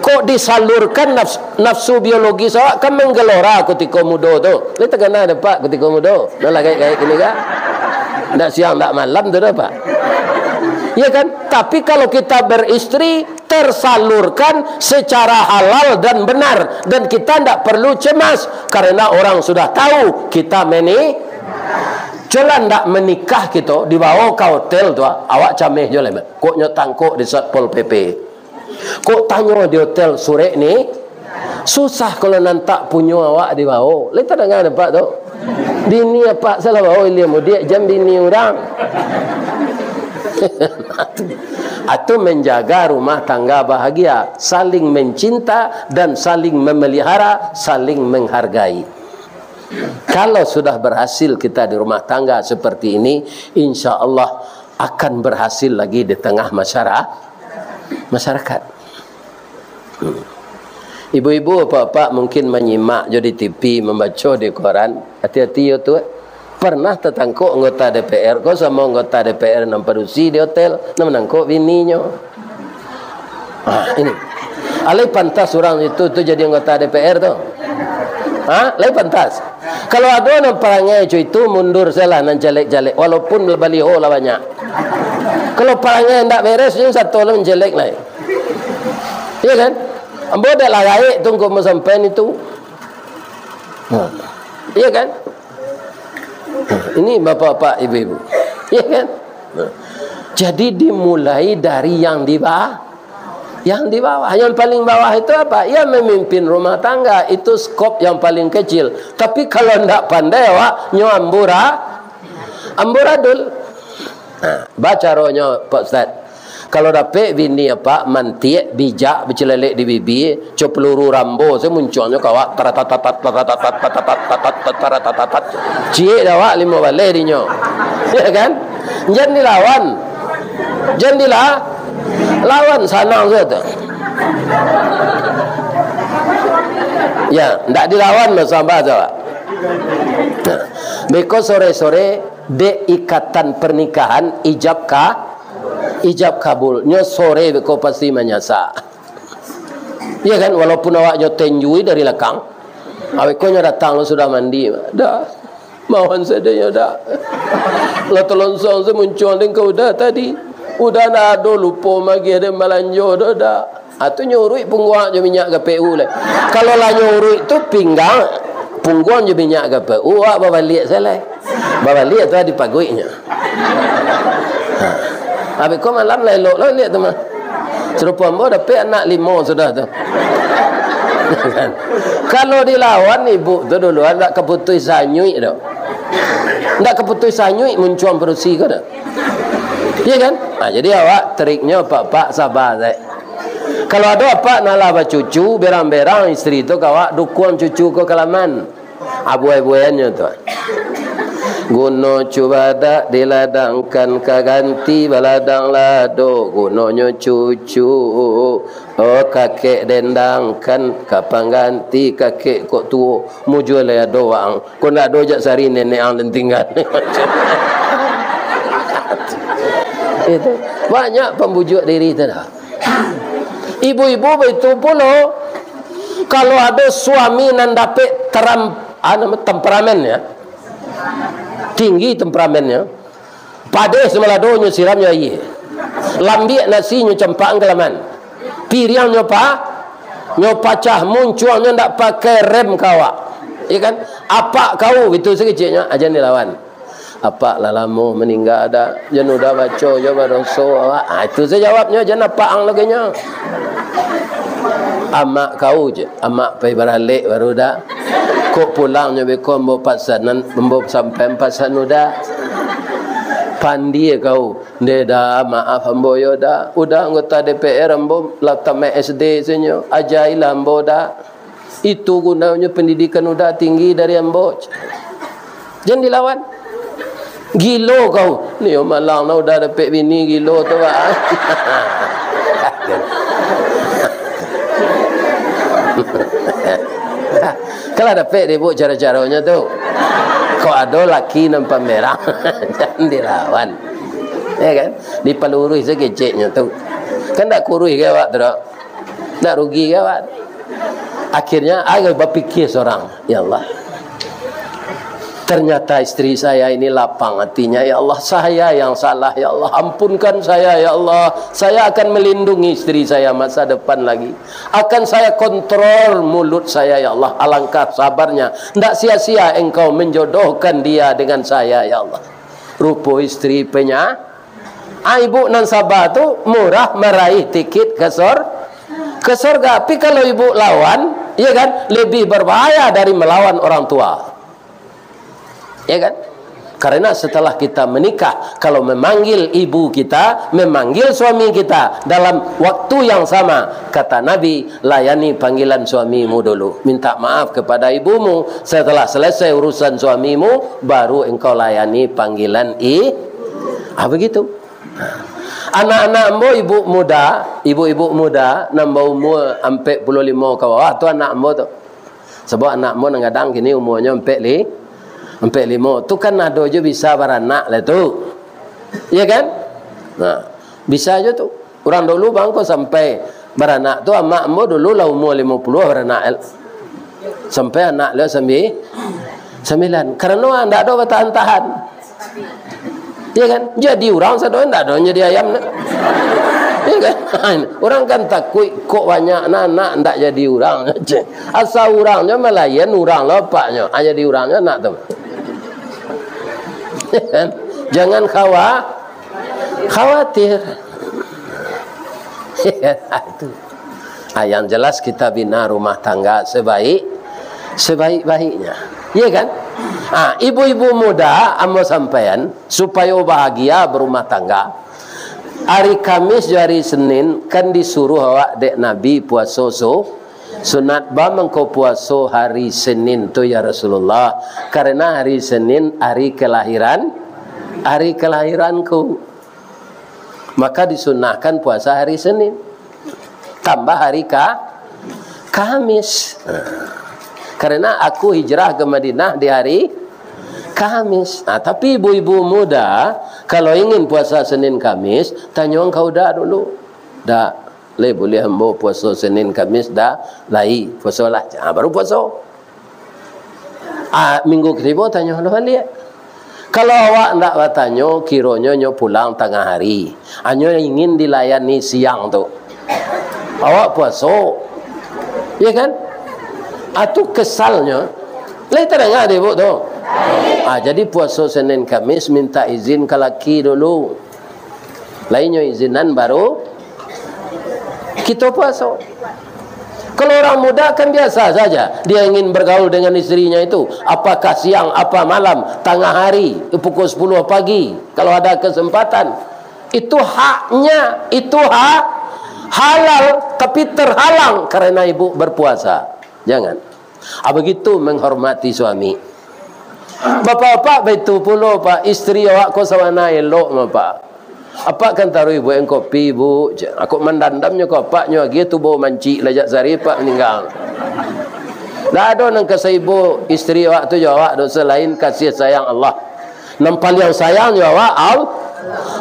Kok disalurkan nafs-, nafsu biologis awak kan manggelora kutiko mudo tu. Lai takana dek Pak kutiko mudo. Nah, lah gaek-gaek kini kan? Ndak siang, ndak malam tu dah, Pak. Iya kan? Tapi kalau kita beristri, tersalurkan secara halal dan benar, dan kita ndak perlu cemas karena orang sudah tahu kita meni-, colah ndak menikah kito, dibawa ka hotel tu, awak cameh jo lai, kok nyo tangkok di Satpol P P. Kok tanyo di hotel, surek ni susah kalau nan tak punyo awak dibawa. Lai tadanga dek apak tu? Bini apak salah bawa ilia mudiak, jan bini urang. Atu menjaga rumah tangga bahagia, saling mencinta dan saling memelihara, saling menghargai. Kalau sudah berhasil kita di rumah tangga seperti ini, insya Allah akan berhasil lagi di tengah masyara-, masyarakat. Hmm. Ibu-ibu, bapak-bapak mungkin manyimak jo di T V, mambaco di koran. Hati-hati yo tu. Pernah tatangkok anggota D P R ko samo anggota D P R nan padusi di hotel, nan manangkok bininyo. Ah, ini. Alai pantas urang itu tu jadi anggota D P R tu? Ha? Lai pantas? Kalau ado nan parangai co itu, mundur sajolah nan jalek-jalek, walaupun baliho lah banyak. Kalau parangai ndak beres, nyo sato lah manjelek lai. Iya kan? Ambo dak lah gaek tu ngko masampaian itu. Ha. Iya kan? Ha. Ini bapak-bapak, ibu-ibu. Iya kan? Ha. Jadi dimulai dari yang di bawah. Yang di bawah, yang paling bawah itu apa? Yang memimpin rumah tangga, itu skop yang paling kecil. Tapi kalau ndak pandai awak, nyo ambura-, amburadul. Nah, bacaronyo, Pak Ustaz. Kalau dapek bini apa, mantiak, bijak, bacilelek di bibia, co peluru Rambo, samuncuangnyo ka awak, taratatat, taratatat, taratatat, taratatat, taratatat. Ciek dah awak limo baleh dinyo. Ya kan? Jan dilawan. Jan dila-, lawan, sanang sajo tu. Ya, ndak dilawan mah sabar sajo. Nah, beko sore-sore, dek ikatan pernikahan ijab ka-, ijab kabul. Nyo sore beko pasti manyasa. Iya kan, walaupun awak jo tenjui dari lakang. Awak ko nyo datang lo sudah mandi. Dah. Mawan sadonyo dak. Lah talonsong samuncuang dek ka Uda tadi. Uda ndak ado lupo magiah dek balanjo do dak. Atu nyo uruik pungguang jo minyak G P U lai. Kalau lah nyo uruik tu pinggang, pungguang jo minyak G P U, awak babaliak sajo lai. Babaliak tu dipaguiknyo. Ha. Abih ko malam lah elok lah liak tu mah. Sarupo ambo dapek anak limo sudah tu. Kan? Kalau dilawan ibu tu dulu, ndak kaputuih sanyuik tu. Ndak kaputuih sanyuik muncuang padusi ko tu. Iya kan? Ha, jadi awak triknyo, Pak-pak, sabar sajo. Kalau ado apak nan lah bacucu, berang-berang isteri tu ka awak dukuang cucu ko ka laman. Abuai-buaiannyo tu. Guno cubadak diladangkan, ka ganti baladang lado, gunonyo cucu, oh, kakek dendangkan, ka pangganti kakek kok tuo. Mujua lai ado waang, kok ndak ado jak sari nenek ang den tingga. Itu banyak pambujuak diri tu dah. Ibu-ibu baitu pulo, kalau ado suami nan dapek teram-, ah, nama, temperamennya, tinggi temperamennya, padeh samaladonyo siramnyo aia, lambiak nasinyo campakan ka laman, piriangnyo pa-, nyo pacah, muncuangnyo ndak pakai rem ka awak, ya kan? Apak kau itu sakeceknyo, ajan dilawan. Apak lah lamo maningga dak, jan udah baco jo badoso awak. Ah, itu sajo jawabnyo, jan apak ang lagi nyo. Amak kau je, amak pai baralek baru dak. Kok pulangnyo beko ambo pasanan, ambo sampai pasan udah. Pandie kau, nde dah, maaf ambo yo dah. Udah anggota D P R ambo lah tamat S D senyo, ajailah ambo dah. Itu gunonyo pendidikan udah tinggi dari ambo. Jan dilawan. Gilo kau. Nio malang lah udah dapek bini gilo tu, Pak. Kalau dapek deh, Bu, cara-caronyo tu. Kok ado laki nan pamerang, jan dilawan. Ya kan? Dipaluruih sakeceknyo tu. Kan dak kuruih ka awak tu, dok? Ndak rugi ka awak? Akhirnya, ai bapikia sorang, "Ya Allah, Ternyata istri saya ini lapang hatinya, "Ya Allah, saya yang salah, ya Allah. Ampunkan saya, ya Allah. Saya akan melindungi istri saya masa depan lagi. Akan saya kontrol mulut saya, ya Allah. Alangkah sabarnya. Ndak sia-sia Engkau menjodohkan dia dengan saya, ya Allah." Rupo istri penya-, ah, ibu nan saba tu murah maraih tikit ke sor-, ke sorga. Tapi kalau ibu lawan, ya kan, lebih berbahaya dari melawan orang tua. Ya kan? Karena setelah kita menikah, kalau memanggil ibu kita, memanggil suami kita dalam waktu yang sama, kata Nabi, "Layani panggilan suamimu dulu. Minta maaf kepada ibumu. Setelah selesai urusan suamimu, baru engkau layani panggilan i-," ah, begitu. Anak-anak ambo, ibu muda, ibu-ibu muda, nan baumua ampek puluah limo ka bawah, tu anak ambo tu. Sabab anak ambo nan gadang kini umuanyo ampek li-, ampek limo. Tu kan ado jo bisa baranak lah tu. Iya kan? Nah, bisa jo tu. Urang dulu bangko sampai baranak tu, amak ambo dulu lah umua limo puluah baranak. Sampai anak lah sambi-, sambilan. Karano ndak ado batahan-tahan. Iya kan? Jadi urang sado, ndak ado jadi ayam nak. Iya kan? Urang kan takuik, kok banyak anak, anak ndak jadi urang. Asa urang nyo malayan urang lo apaknyo. Ah, jadi urang nyo anak tu. Iya kan? Jangan khawa-, khawatir. Itu. Ah, yang jelas kita bina rumah tangga sebaik, sebaik-baiknya. Iya kan? Ah, ibu-ibu muda, ambo sampaian, supayo bahagia berumah tangga. Hari Kamis jo hari Senin kan disuruh awak dek Nabi puaso su-, sunat. Ba mangko puaso hari Senin tu, ya Rasulullah? Karena hari Senin hari kelahiran, hari kelahiranku. Maka disunahkan puasa hari Senin. Tambah hari Ka-, Kamis. Karena aku hijrah ke Madinah di hari Kamis. Nah, tapi ibu-ibu muda, kalau ingin puasa Senin Kamis, tanyo ka uda dulu. Dak, lai buliah ambo puaso Senin Kamis? Dak, lai. Puasolah. Ah, baru puaso. Ah, minggu katigo tanyo lo baliak. Kalau awak ndak batanyo, kironyo nyo pulang tangah hari. Hanyo ingin dilayani siang tu. Awak puaso. Ya kan? Ah, tu kesalnyo. Lai tadanga dek ibu tu? Ah, jadi puaso Senin Kamis minta izin ka laki dulu. Lainyo izinan baru kito puaso. Kalau orang muda kan biasa saja, dia ingin bergaul dengan istrinya itu, apakah siang, apa malam, tangah hari, pukul sepuluh pagi, kalau ada kesempatan. Itu haknya, itu hak halal, tapi terhalang karena ibu berpuasa. Jangan. Ah, begitu menghormati suami. Bapak-bapak, baitu pulo, Pak, istri awak ko sabana elok mah, Pak. Apak kan taruih buek kopi, Bu, cek. Kok mandandamnyo ka apaknyo, agiah tu bau mancik lah jak sari apak maningga. Ndak ado nan ka saibo istri awak tu jo awak do salain kasih sayang Allah. Nan paliang sayang jo awak, Al-,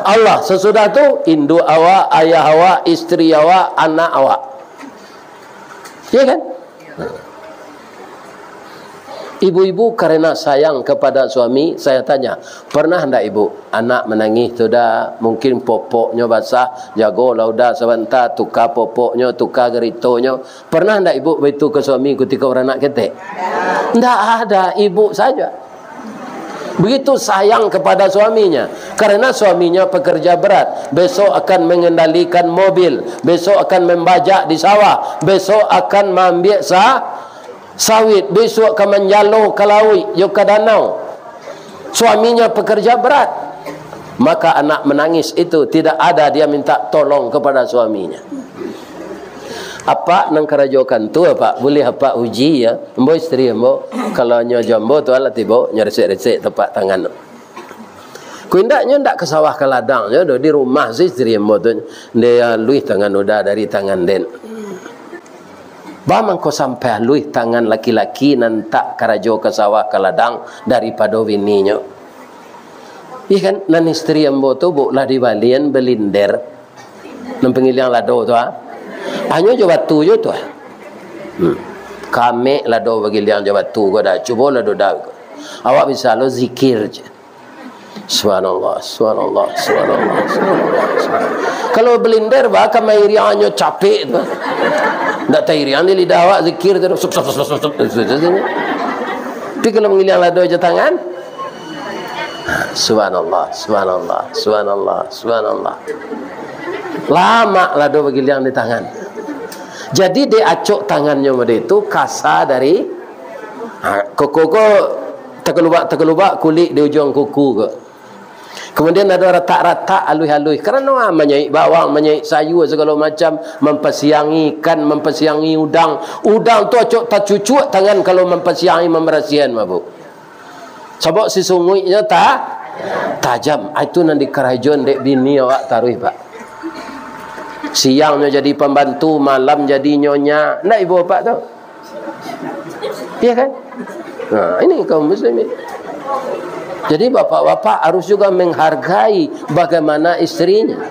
Allah. Sasudah tu, induak awak, ayah awak, istri awak, anak awak. Ya kan? Ibu-ibu karena sayang kepada suami, saya tanya, pernah ndak ibu, anak manangih tu dah, mungkin popoknyo basah, jagolah udah sabanta, tuka popoknyo, tuka garitonyo. Pernah ndak ibu baitu ka suami kutiko baranak ketek? Ndak ada, ibu saja. Begitu sayang kepada suaminya. Karena suaminya pekerja berat. Besok akan mengendalikan mobil. Besok akan membajak di sawah. Besok akan maambiak sa-, sawit. Besok akan manjalo ka lauik jo ka danau. Suaminya pekerja berat. Maka anak menangis itu tidak ada dia minta tolong kepada suaminya. Apak nan karajokan tu, Apak, buliah Apak uji, ya. Ambo istri ambo, kalau nyo jo ambo tu alah tibo, nyo resek-resek tapak tangan tu. Ko indaknyo ndak ka sawah ka ladang nyo doh, di rumah se istri ambo tu, nde aluih tangan uda dari tangan den. Ba mangko sampai aluih tangan laki-laki nan tak karajo ka sawah ka ladang daripado bininyo. Ih kan, nan istri ambo tu, Bu, lah dibalian belinder. Nan pangiliang lado tu, ah. Hanyo jo batu jo tu, ah. Hmm. Kamek lado bagiliang jo batu ko dah. Cubo lado dah. Awak bisa lo zikir je. Subhanallah, subhanallah, subhanallah, subhanallah, subhanallah. Kalau balinder, bah, ka mairiangnyo capek tu. Ndak tairiang di lidah awak zikir tu. Sup, sup, sup, sup, sup. Tapi kalau mangiliang lado jo tangan, subhanallah, subhanallah, subhanallah, subhanallah. Lamak lado bagiliang di tangan. Jadi, dek acok tangannyo mode tu kasa dari, ha, koko ko takalubak-takalubak kulik di ujuang kuku ko. Kemudian ado ratak-ratak aluih-aluih. Karano, ah, manyaik bawang, manyaik sayur, sagalo macam, mampasiangi ikan, mampasiangi udang. Udang tu acok tacucuak tangan kalau mampasiangi, mambarasiahan, mabuk. Sabab sisunguiknyo ta-, tajam. Ah, itu nan dikarajoan dek bini awak taruih, Pak. Siangnyo jadi pambantu, malam jadi nyonya. Ndak ibu bapak tu? Iya kan? Nah, ini kaum muslimin. Jadi, bapak-bapak harus juga menghargai bagaimana istrinya.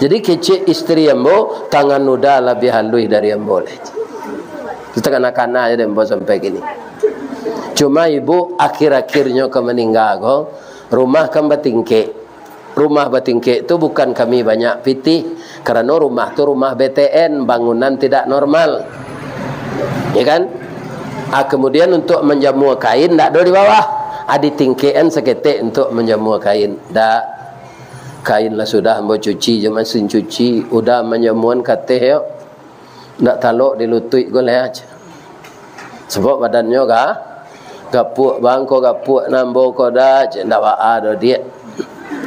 Jadi, kecek istri ambo, tangan Uda labiah haluih dari ambo lai. Itu takana-kana aja deh ambo sampai kini. Cuma ibu akhir-akhirnyo ka maningga ko, rumah kan batingkek. Rumah batingkek tu bukan kami banyak pitih, karano rumah tu rumah B T N, bangunan tidak normal. Ya kan? Ah, kemudian untuk manjamua kain, ndak ado di bawah. Ah, ditingkekan saketek untuk manjamua kain. Ndak. Kain lah sudah ambo cuci jo masin cuci, Uda manjamuan kateh yo. Ndak talok di lutuik ko lai, cek. Sabab badannyo ga-, gapuak, bang, ko gapuak nan ambo ko, Da, cek. Ndak baa doh, Diak.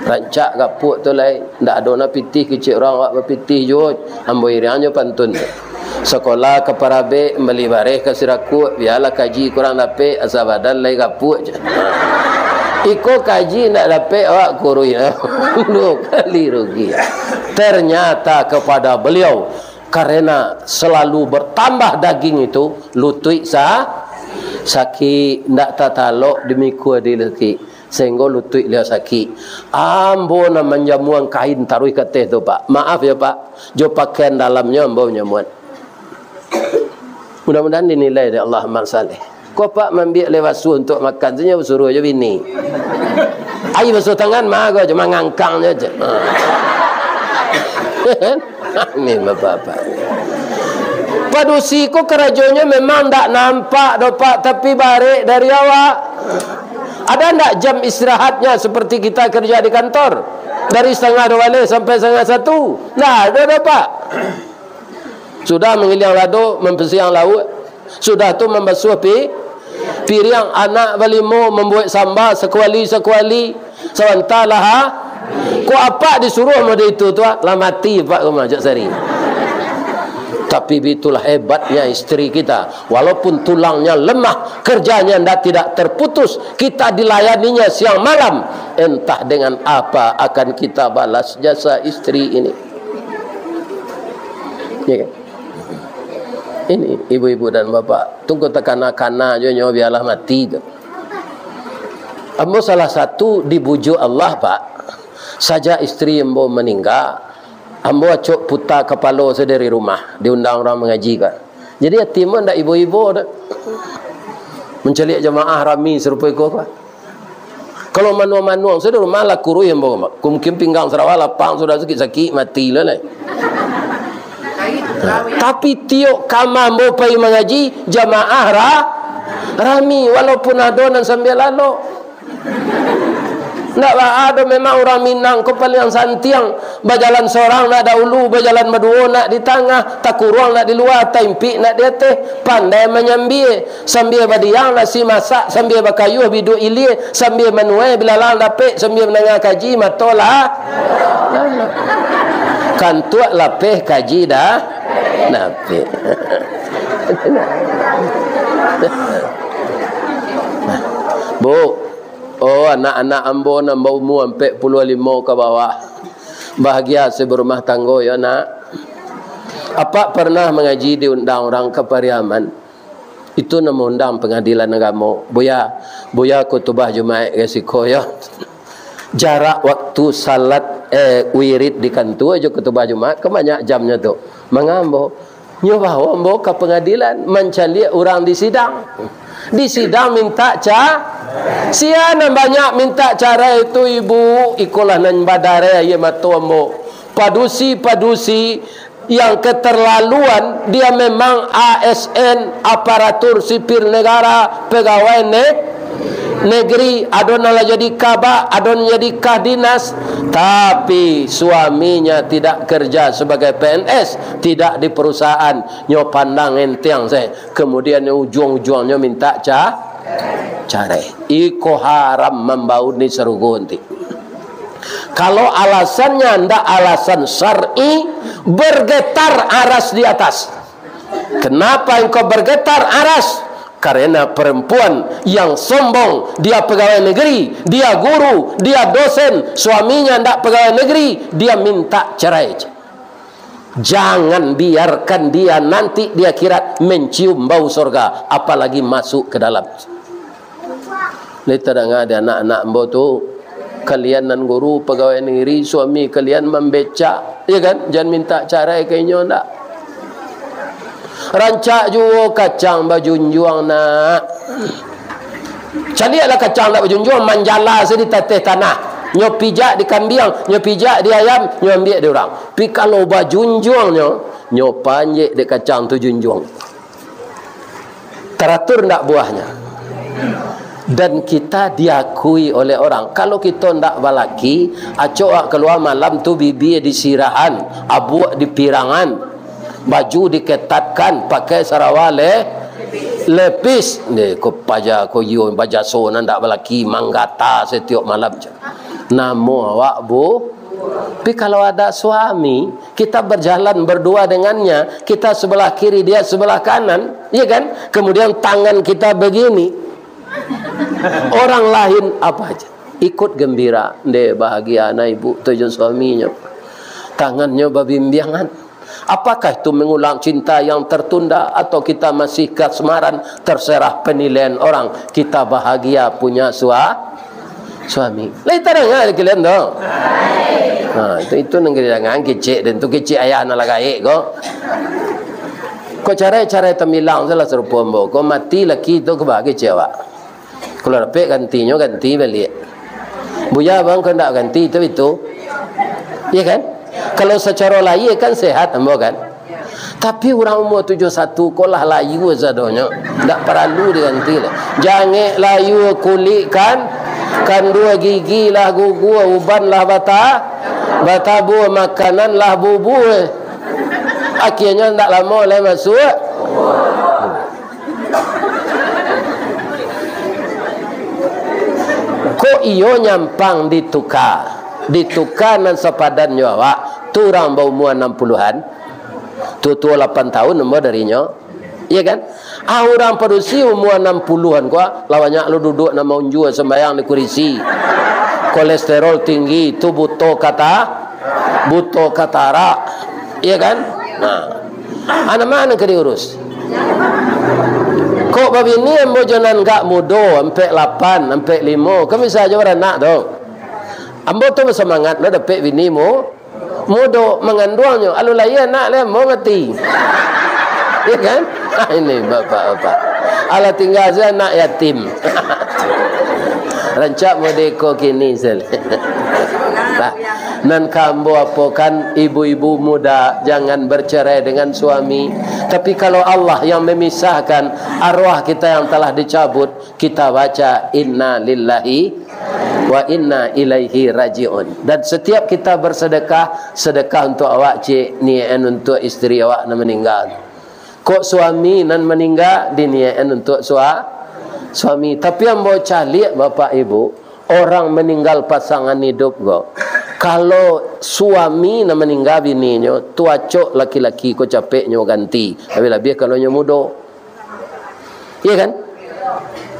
Rancak gapuak tu lai. Ndak ado nan pitih kecek urang, awak bapitih juo. Ambo iriang jo pantun tu. Sakolah ka Parabek, bali bareh ka Sirakuak, bialah kaji kurang dapek, asa badan lai gapuak, cek. Iko kaji ndak dapek, awak kuruih. Duo kali rugi. Ternyata kepada beliau, karena selalu bertambah daging itu, lutuik sa-, sakik, ndak tatalok dimikua di laki, sehingga lutuik beliau sakik. Ambo nan manjamuan kain taruih kateh tu, Pak. Maaf ya, Pak, jo pakaian dalamnyo ambo manjamuan. Mudah-mudahan dinilai dek Allah amal saleh. Ko apak maambiak lai basuah untuak makan tu, nyo basuruah jo bini. Ai basuah tangan, mah ko aja, mangangkang nyo aja. Ha. Ni bapak-bapak. Padusi ko karajonyo memang ndak nampak doh, Pak, tapi barek dari awak. Ada ndak jam istirahatnya seperti kita kerja di kantor? Dari setengah dua baleh sampai setengah satu? Ndak ado doh, Pak. Sudah mangiliang lado, mampasiang lauak. Sudah tu mambasuah pi-, piriang, anak balimo, mambuek samba sakuali-sakuali. Sabanta lah, ha? Ko apak disuruah mode itu tu, ha? Lah mati apak rumah jak sari. Tapi itulah hebatnya istri kita. Walaupun tulangnya lemah, kerjanya ndak, tidak terputus, kita dilayaninya siang malam. Entah dengan apa akan kita balas jasa istri ini. Ya kan? Ini ibu-ibu dan bapak, tunggu takana-kana jo nyo bialah mati tu. Ambo salah satu dibujuk Allah, Pak. Sajak istri ambo maningga, ambo acok puta kapalo sajo dari rumah, diundang urang mangaji, Pak. Jadi ati ambo ndak ibo-ibo doh. Mancaliak jamaah rami sarupo iko, Pak. Kalau manuang-manuang sajo rumah lah kuruih ambo, Pak. Mungkin pinggang sarawa lapang sudah, sakik-sakik mati lah, lai. Tapi tiok kama ambo pai mangaji, jamaah ra-, rami, walaupun ado nan sambia lalok. Ndak baa doh, memang urang Minang ko paliang santiang, bajalan sorang nak daulu, bajalan baduo nak di tangah, takuruang nak di lua, taimpik nak di ateh, pandai manyambia. Sambia badiang nasi masak, sambia bakayuah biduak ilia, sambia manuai bilalang dapek, sambia mandanga kaji mato lah. Kantuak lapeh kaji dah dapek. Bu, oh anak-anak ambo nan baumua ampek puluah limo ka bawah, bahagia sabarumah tanggo yo, Nak. Apak parnah mangaji diundang urang ka Pariaman. Itu nan maundang Pangadilan Agamo. Buya, Buya khutubah Jumaik ka siko yo. Jarak waktu salat, eh, wirid di kantua jo khutubah Jumaik, kan banyak jamnyo tu. Manga ambo? Nyo bao ambo ka pangadilan, mancaliak urang di sidang. Di sidang minta ca-, sia nan banyak minta carai tu, Ibu, ikolah nan badareh aia mato ambo. Padusi-padusi yang keterlaluan, dia memang A S N, aparatur sipil negara, pegawai ne-, negeri, ado nan lah jadi kabak, ado nan jadi kah dinas, tapi suaminya tidak kerja sebagai P N S, tidak di perusahaan, nyo pandang enteng saja. Kemudian ujuang-ujuangnyo minta ca-, carai. Iko haram mambauni sarugo nanti. Kalau alasannya ndak alasan syar'i, bergetar aras di atas. Kenapa engkau bergetar aras? Karena perempuan yang sombong, dia pegawai negeri, dia guru, dia dosen, suaminya ndak pegawai negeri, dia minta cerai. Jangan biarkan dia nanti di akhirat mencium bau sorga, apalagi masuk ke dalam. Lai tadanga di anak-anak ambo tu, kalian nan guru, pegawai negeri, suami kalian mambecak, ya kan? Jan minta carai ka inyo ndak? Rancak juo kacang bajunjuang, nak. Caliaklah kacang ndak bajunjuang, manjala sajo di tateh tanah. Nyo pijak di kambiang, nyo pijak di ayam, nyo ambiak di urang. Tapi kalau bajunjuang nyo, nyo panjek dek kacang tu junjuang. Taratur ndak buahnyo? Dan kita diakui oleh orang. Kalau kito ndak balaki, acok awak kalua malam tu bibia disirahan, abuak dipirangan, baju diketatkan, pakai sarawa le-, lepis. Deh, ko paja, ko iyo, bajaso nan ndak balaki, manggata satiok malam. Namo awak, Bu? Tapi kalau ada suami, kita berjalan berdua dengannya, kita sebelah kiri, dia sebelah kanan, ya kan? Kemudian tangan kita begini. Orang lain apa aja? Ikut gembira, deh, bahagia anak ibu tu jo suaminyo. Tangannyo babimbiangan. Apakah itu mengulang cinta yang tertunda atau kita masih kasmaran? Terserah penilaian orang. Kita bahagia punya sua-, suami. Lai tadanga di kalian tu? Ha, itu, itu nan kalian jangan kecek, dan tu kecek ayah nan lah gaek ko. Ko carai-carai tamilang salah sarupo ambo. Ko mati laki tu, ko ba kecek awak. Kalau dapek gantinyo, ganti baliak. Buya bang, kok ndak ganti tu, itu. Iya kan? Kalau sacaro lahia kan sehat ambo kan. Tapi urang umua tujuah satu ko lah layua sadonyo. Ndak paralu diganti lah. Jangek layua kulik kan, kandua gigi lah gugua, uban lah bata-, batabua, makanan lah bubua. Akhirnyo ndak lamo lai masuak. Kok iyo nyampang dituka, dituka nan sapadan jo awak, tu urang baumua anam puluahan, tuo-tuo lapan tahun ambo darinyo, iya kan? Ah, urang padusi umua anam puluahan ko, ah, lah banyak lo duduak nan maunjua sambayang di kurisi. Kolesterol tinggi, tu buto kata-, buto katarak, iya kan? Nah. Anak ma nan ka diurus? Kok babini ambo jo nan agak mudo, ampek lapan, ampek limo, kan bisa jo baranak tu. Ambo tu basamangat lo dapek bini mu-, mudo, manganduangnyo, alun lahia anak lai ambo mati. Ya kan? Ah, ini bapak-bapak. Alah tingga sajo anak yatim. Rancak modeko kini sel. Nah, nan ka ambo apokan, ibu-ibu muda, jangan bercerai dengan suami. Tapi kalau Allah yang memisahkan arwah kita yang telah dicabut, kita baca, "Inna lillahi wa inna ilaihi raji'un." Dan setiap kita bersedekah, sedekah untuk awak, cik, niakan untuk isteri awak nan meninggal. Kok suami nan maningga, diniakan untuak sua-, suami. Tapi ambo caliak, Bapak Ibu, orang maninggal pasangan idup ko, kalau suami nan maningga bininyo, tu acok laki-laki ko capek nyo ganti. Labiah-labiah kalau nyo mudo. Iya kan?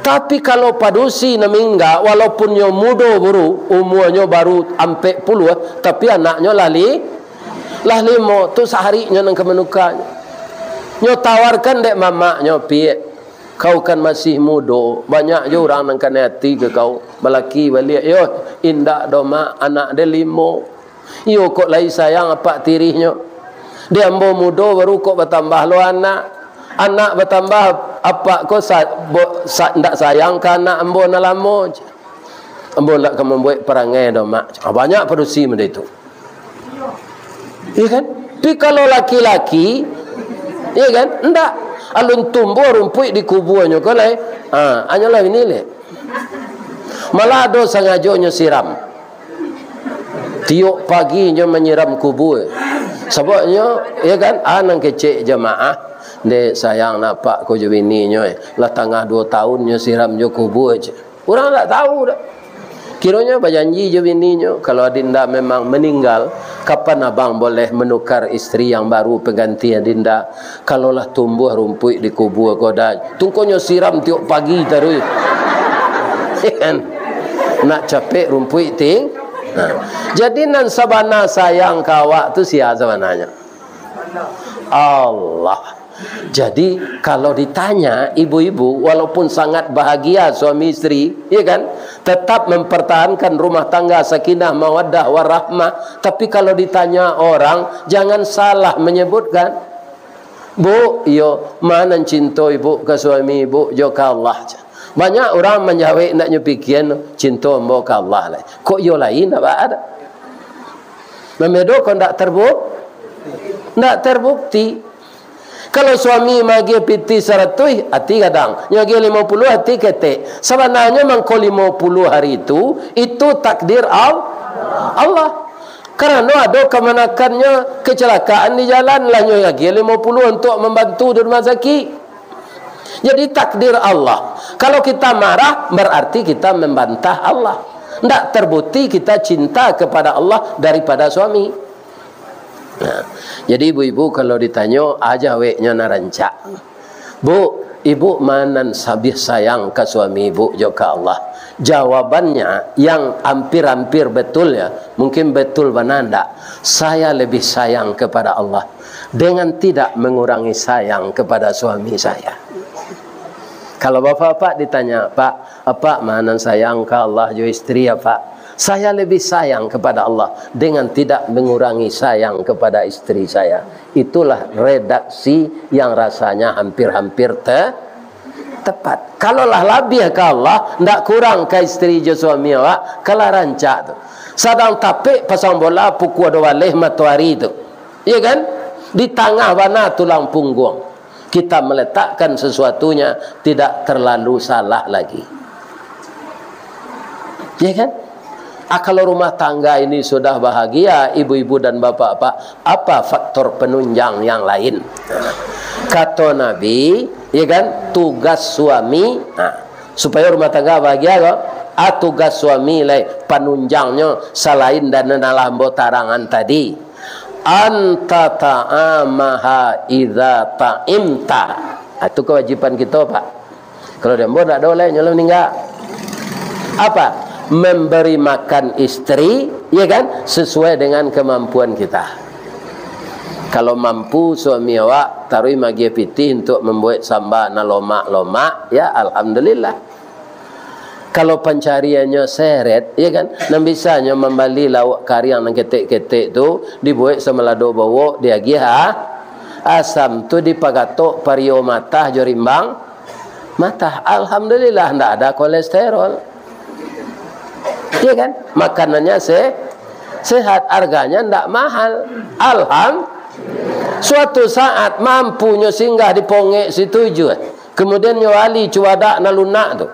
Tapi kalau padusi nan maningga, walaupun nyo mudo buru, umuanyo baru ampek puluah, tapi anaknyo lah li-, lah limo, tu saharinyo nan ka manukanyo. Nyo tawarkan dek mamaknyo, "Piak, kau kan masih mudo, banyak jo urang nan kanai ati ka kau, balaki baliak." "Yo, indak doh, Mak, anak den limo." "Iyo, kok lai sayang apak tirihnyo. Di ambo mudo, baru kok batambah lo anak." Anak batambah, apak ko sa-, bo-, sa-, ndak sayang ka anak ambo nan lamo, cek. Ambo ndak ka mambuek parangai doh, Mak. Ah, banyak padusi model itu. Iya kan? Tapi kalau laki-laki, iya kan? Ndak. Alun tumbuah rumpuik di kubuanyo ko lai. Ah, hanyolah ini leh. Malah ado sangajonyo siram. Tiok pagi nyo manyiram kubua. Sababnyo, ya kan, ah, nan kecek jamaah, "Dek, sayang nak apak ko jo bininyo, eh. Lah tangah duo tahun nyo siram jo kubua," cek. Urang ndak tahu doh. Kironyo bajanji jo bininyo, kalau adinda memang meninggal, kapan abang boleh menukar isteri yang baru pengganti adinda? Kalau lah tumbuah rumpuik di kubua ko, dah. Tungkonyo siram tiok pagi taruih. Kan? Nak capek rumpuik ting-, nah. Jadi nan sabana sayang ka awak tu sia sabananyo? Allah. Jadi, kalau ditanya ibu-ibu, walaupun sangat bahagia suami isteri, ya kan? Tetap mempertahankan rumah tangga sakinah, mawaddah, warahmah. Tapi kalau ditanya orang, jangan salah menyebutkan. "Bu, iyo, ma nan cinto ibu ka suami ibu jo ka Allah?" Banyak urang manjawek ndak nyo pikian, "Cinto ambo ka Allah lai." Kok iyo lain, ndak ba-, ada. Mambedo kok ndak terbuk-, ndak terbukti. Kalau suami magiah pitih saratuih, ati gadang. Nyo agiah limo puluah, ati ketek. Sabananyo mangko limo puluah hari tu, itu takdir Al-, Allah. Karano ado kamanakannyo, kecelakaan di jalan, lah nyo agiah limo puluah untuak mambantu di rumah sakik. Jadi, takdir Allah. Kalau kita marah, berarti kita membantah Allah. Ndak terbukti kita cinta kepada Allah daripada suami. Nah, jadi ibu-ibu kalau ditanyo, ah, jaweknyo nan rancak. "Bu, ibu ma nan labiah sayang ka suami ibu jo ka Allah?" Jawabannya yang hampir-hampir betul, ya, mungkin betul bana ndak, "Saya lebih sayang kepada Allah dengan tidak mengurangi sayang kepada suami saya." Kalau bapak-bapak ditanya, "Pak, apak ma nan sayang ka Allah jo isteri apak?" "Saya lebih sayang kepada Allah dengan tidak mengurangi sayang kepada isteri saya." Itulah redaksi yang rasanya hampir-hampir te-, tepat. Kalau lah labiah ka Allah, ndak kurang ka isteri jo suami awak, kalah rancak tu. Sadang tapek pasang bola pukua duo baleh matoari tu. Iya kan? Di tangah bana tulang pungguang. Kita meletakkan sesuatunya tidak terlalu salah lagi. Ya kan? Ah, kalau rumah tangga ini sudah bahagia, ibu-ibu dan bapak-bapak, apa faktor penunjang yang lain? Kato Nabi, ya kan, tugas suami, nah, supaya rumah tangga bahagia ko, ah, tugas suami lai, panunjangnyo salain dari nan lah ambo tarangan tadi. Anta ta'amaha idza ta'imta. Ah, itu kewajiban kita, Pak. Kalau di ambo ndak ado lai, nyo lah maningga. Apa? Memberi makan isteri, ya kan, sesuai dengan kemampuan kita. Kalau mampu suami awak taruih magiah pitih untuk mambuek samba nan lomak-lomak, ya, alhamdulillah. Kalau pancariannyo seret, ya kan, nan bisanyo mambali lauak kariang nan ketek-ketek tu, dibuek samalado bawok, diagiah, ah, asam tu dipagatok pario matah jo rimbang, matah. Alhamdulillah, ndak ada kolesterol. Iya kan? Makanannya se-, sehat, harganya ndak mahal. Alham-, suatu saat mampunyo singgah di pongek situ juo. Kemudian nyo bali cubadak nan lunak tu.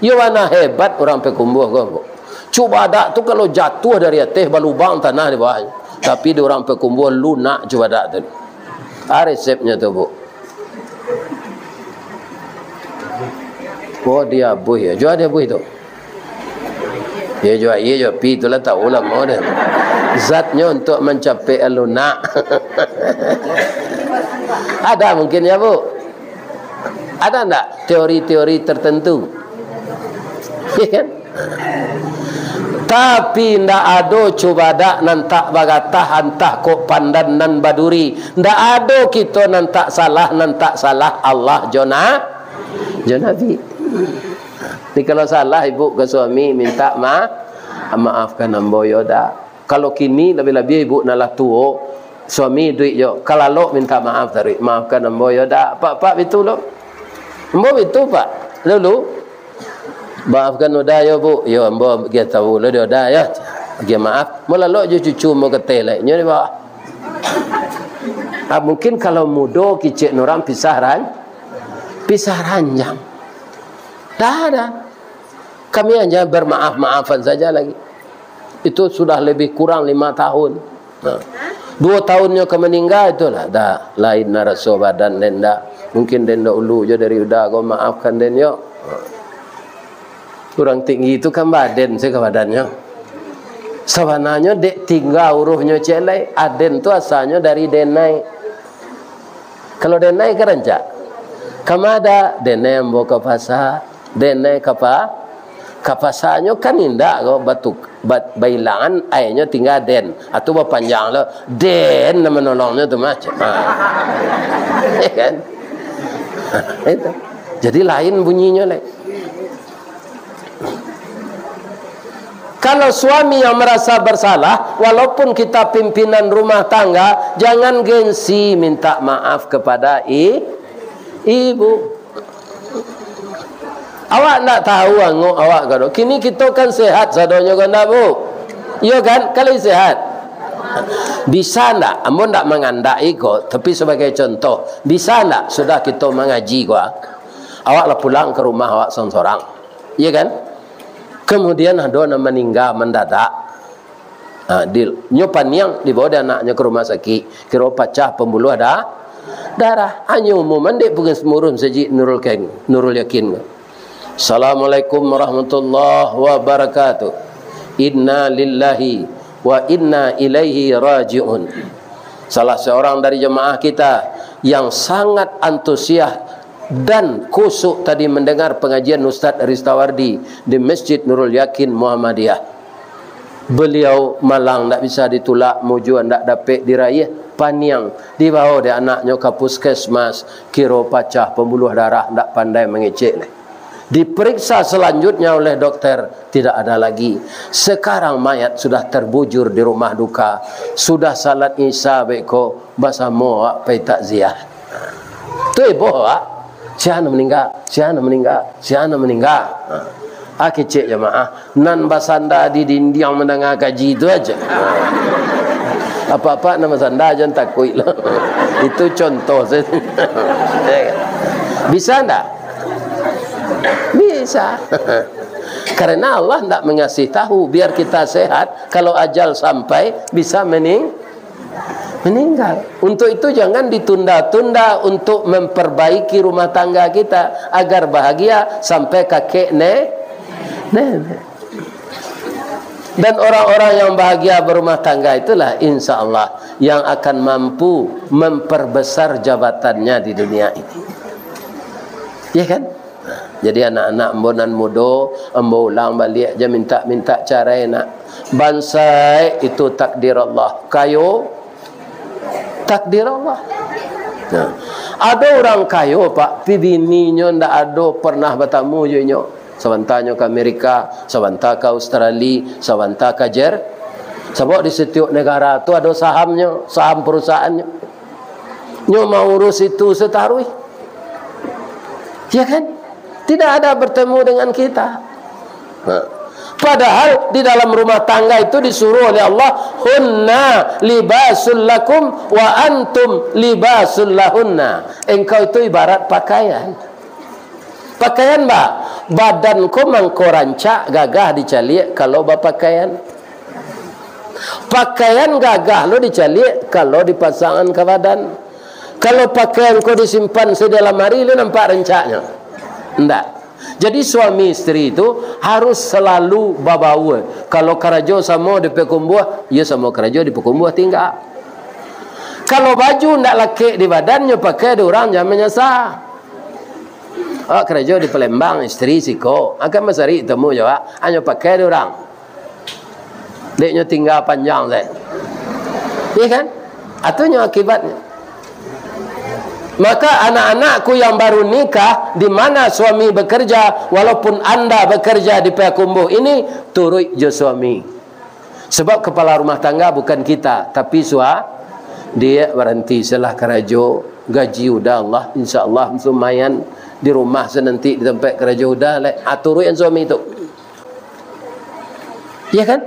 Iyo bana hebat urang Payakumbuah ko. Cubadak tu kalau jatuah dari ateh, balubang tanah di bawah. Tapi di urang Payakumbuah lunak cubadak tu. Ah, resepnyo tu, Bu. Oh, diabuih ya. Jua diabuih tu. Ya, jua, iya, jua, pi itulah tahu lah mau deh. Zatnyo untuk mencapai lunak. Ada mungkin ya, Bu? Ada ndak teori-teori tertentu? Ya kan? Tapi ndak ado cubadak nan tak bagatah, antah kok pandan nan baduri. Ndak ado kito nan tak salah, nan tak salah Allah jo na-, jo Nabi. Jadi kalau salah ibu ka suami, minta ma-, maafkan ambo yo dak. Kalau kini labiah-labiah ibu nan lah tuo, Suami iduik jo, ka lalok minta maaf taruih. "Maafkan ambo yo, Da." Pak, Pak, bitu lo. Ambo bitu, Pak. Lalu, "Maafkan Uda yo, Bu." "Yo, ambo agiah tahu lo di Uda yo. Agiah maaf." Ambo lalok jo cucu ambo ka ateh lai. Nyo di bawah. Ah, mungkin kalau mudo kicek urang pisah ran-, pisah ranjang. Dah ada. Kami hanya bermaaf-maafan saja lagi. Itu sudah lebih kurang lima tahun. Nah, duo tahunnyo ka maningga itulah. Dah, lain nan raso badan den, Da. Mungkin den dahulu jo dari Uda ko, maafkan den yo. Urang tinggi tu kan baden se ka badannyo. Sabananyo dek tingga urufnyo ciek lai. Aden tu asalnyo dari denai. Kalau denai ka rancak. Kama Da, denai ambo ka pasa, denai ka pa-, ka pasanyo kan indak ko batuk, bat-, bailangan ainyo tingga den. Atau bapanjang lo, den nan manolongnyo tu mah. Ha. Ya kan? Itu. Jadi lain bunyinyo lai. Kalau suami yang merasa bersalah, walaupun kita pimpinan rumah tangga, jangan gengsi minta maaf kepada i-, ibu. Awak ndak tahu angok awak ka do. Kini kito kan sehat sadonyo kan, ndak, Bu? Iyo kan? Kalau sehat. Bisa ndak? Ambo ndak mangandaki ko, tapi sebagai contoh. Bisa ndak sudah kito mangaji ko, ah? Awak lah pulang ka rumah awak sorang-sorang. Iya kan? Kemudian ado nan maningga mandadak. Ha, di, nyo paniang dibawa dek anaknyo ka rumah sakik. Kiro pacah pambuluah da-, darah. Hanyo umuman dek pengurus masjid Nurul Ken-, Nurul Yakin. "Assalamualaikum warahmatullahi wabarakatuh. Inna lillahi wa inna ilaihi raji'un." Salah seorang dari jemaah kita yang sangat antusias dan khusyuk tadi mendengar pengajian Ustaz Ristawardi di Masjid Nurul Yakin Muhammadiyah. Beliau malang ndak bisa ditulak, mujua ndak dapek diraih, paniang, dibawa dek anaknyo ka puskesmas, kiro pacah pambuluah darah, ndak pandai mangecek lai. Diperiksa selanjutnya oleh dokter, tidak ada lagi. Sekarang mayat sudah terbujur di rumah duka, sudah salat Isya beko, basamo awak pai takziah. Tu heboh, Pak. Sia nan maningga, sia nan maningga, sia nan maningga. Ha. Ah, kecek jamaah. Nan basanda di dindiang mandanga kaji tu aja. Ha. Apa-apa nan basanda, jan takuik lah. Itu contoh saja. Bisa ndak? Bisa. Karena Allah ndak mengasih tahu. Biar kita sehat, kalau ajal sampai, bisa mening-, meninggal. Untuk itu, jangan ditunda-tunda untuk memperbaiki rumah tangga kita agar bahagia sampai kakek ne-, nenek. Dan orang-orang yang bahagia berumah tangga itulah, insya Allah, yang akan mampu memperbesar jabatannya di dunia ini. Ya kan? Jadi, anak-anak ambo nan mudo, ambo ulang baliak, jan mintak-mintak carai nak. Bansaik itu takdir Allah. Kayo, takdir Allah. Nah, ado urang kayo, Pak, pi bininyo ndak ado pernah batamu jo inyo. Sabanta nyo ka Amerika, sabanta ka Australia, sabanta ka Jer-, sabab di satiok negara tu ado sahamnyo, saham perusahaannyo. Nyo maurus itu sataruih. Ya kan? Tidak ada bertemu dengan kita. Nah, padahal di dalam rumah tangga itu disuruh oleh Allah, "Hunna libasul lakum wa antum libasul lahunna." Engkau itu ibarat pakaian. Pakaian ba-, badan ko mangko rancak gagah dicaliak kalau bapakaian. Pakaian gagah lo dicaliak kalau dipasangan ka badan. Kalau pakaian ko disimpan se di lamari, lo nampak rancaknyo? Ndak. Jadi, suami isteri tu harus salalu babaua. Kalau karajo samo di Payakumbuah, iyo samo karajo di Payakumbuah tingga. Kalau baju ndak lakek di badan, nyo pakai dek urang, jan manyasa. Awak karajo di Palembang, isteri siko, akan basari tamu jo awak, hanyo pakai dek urang. Dek nyo tingga panjang se. Iya kan? Atu nyo akibatnyo. Maka anak-anakku yang baru nikah, di mana suami bekerja, walaupun anda bekerja di Payakumbuh ini, turuik jo suami. Sebab kepala rumah tangga bukan kita, tapi sua-, "Diak, baranti salah karajo, gaji udah Allah, insya Allah lumayan, di rumah sa nanti, di tampek karajo udah lai." Ah, turuik an suami tu. Ya kan?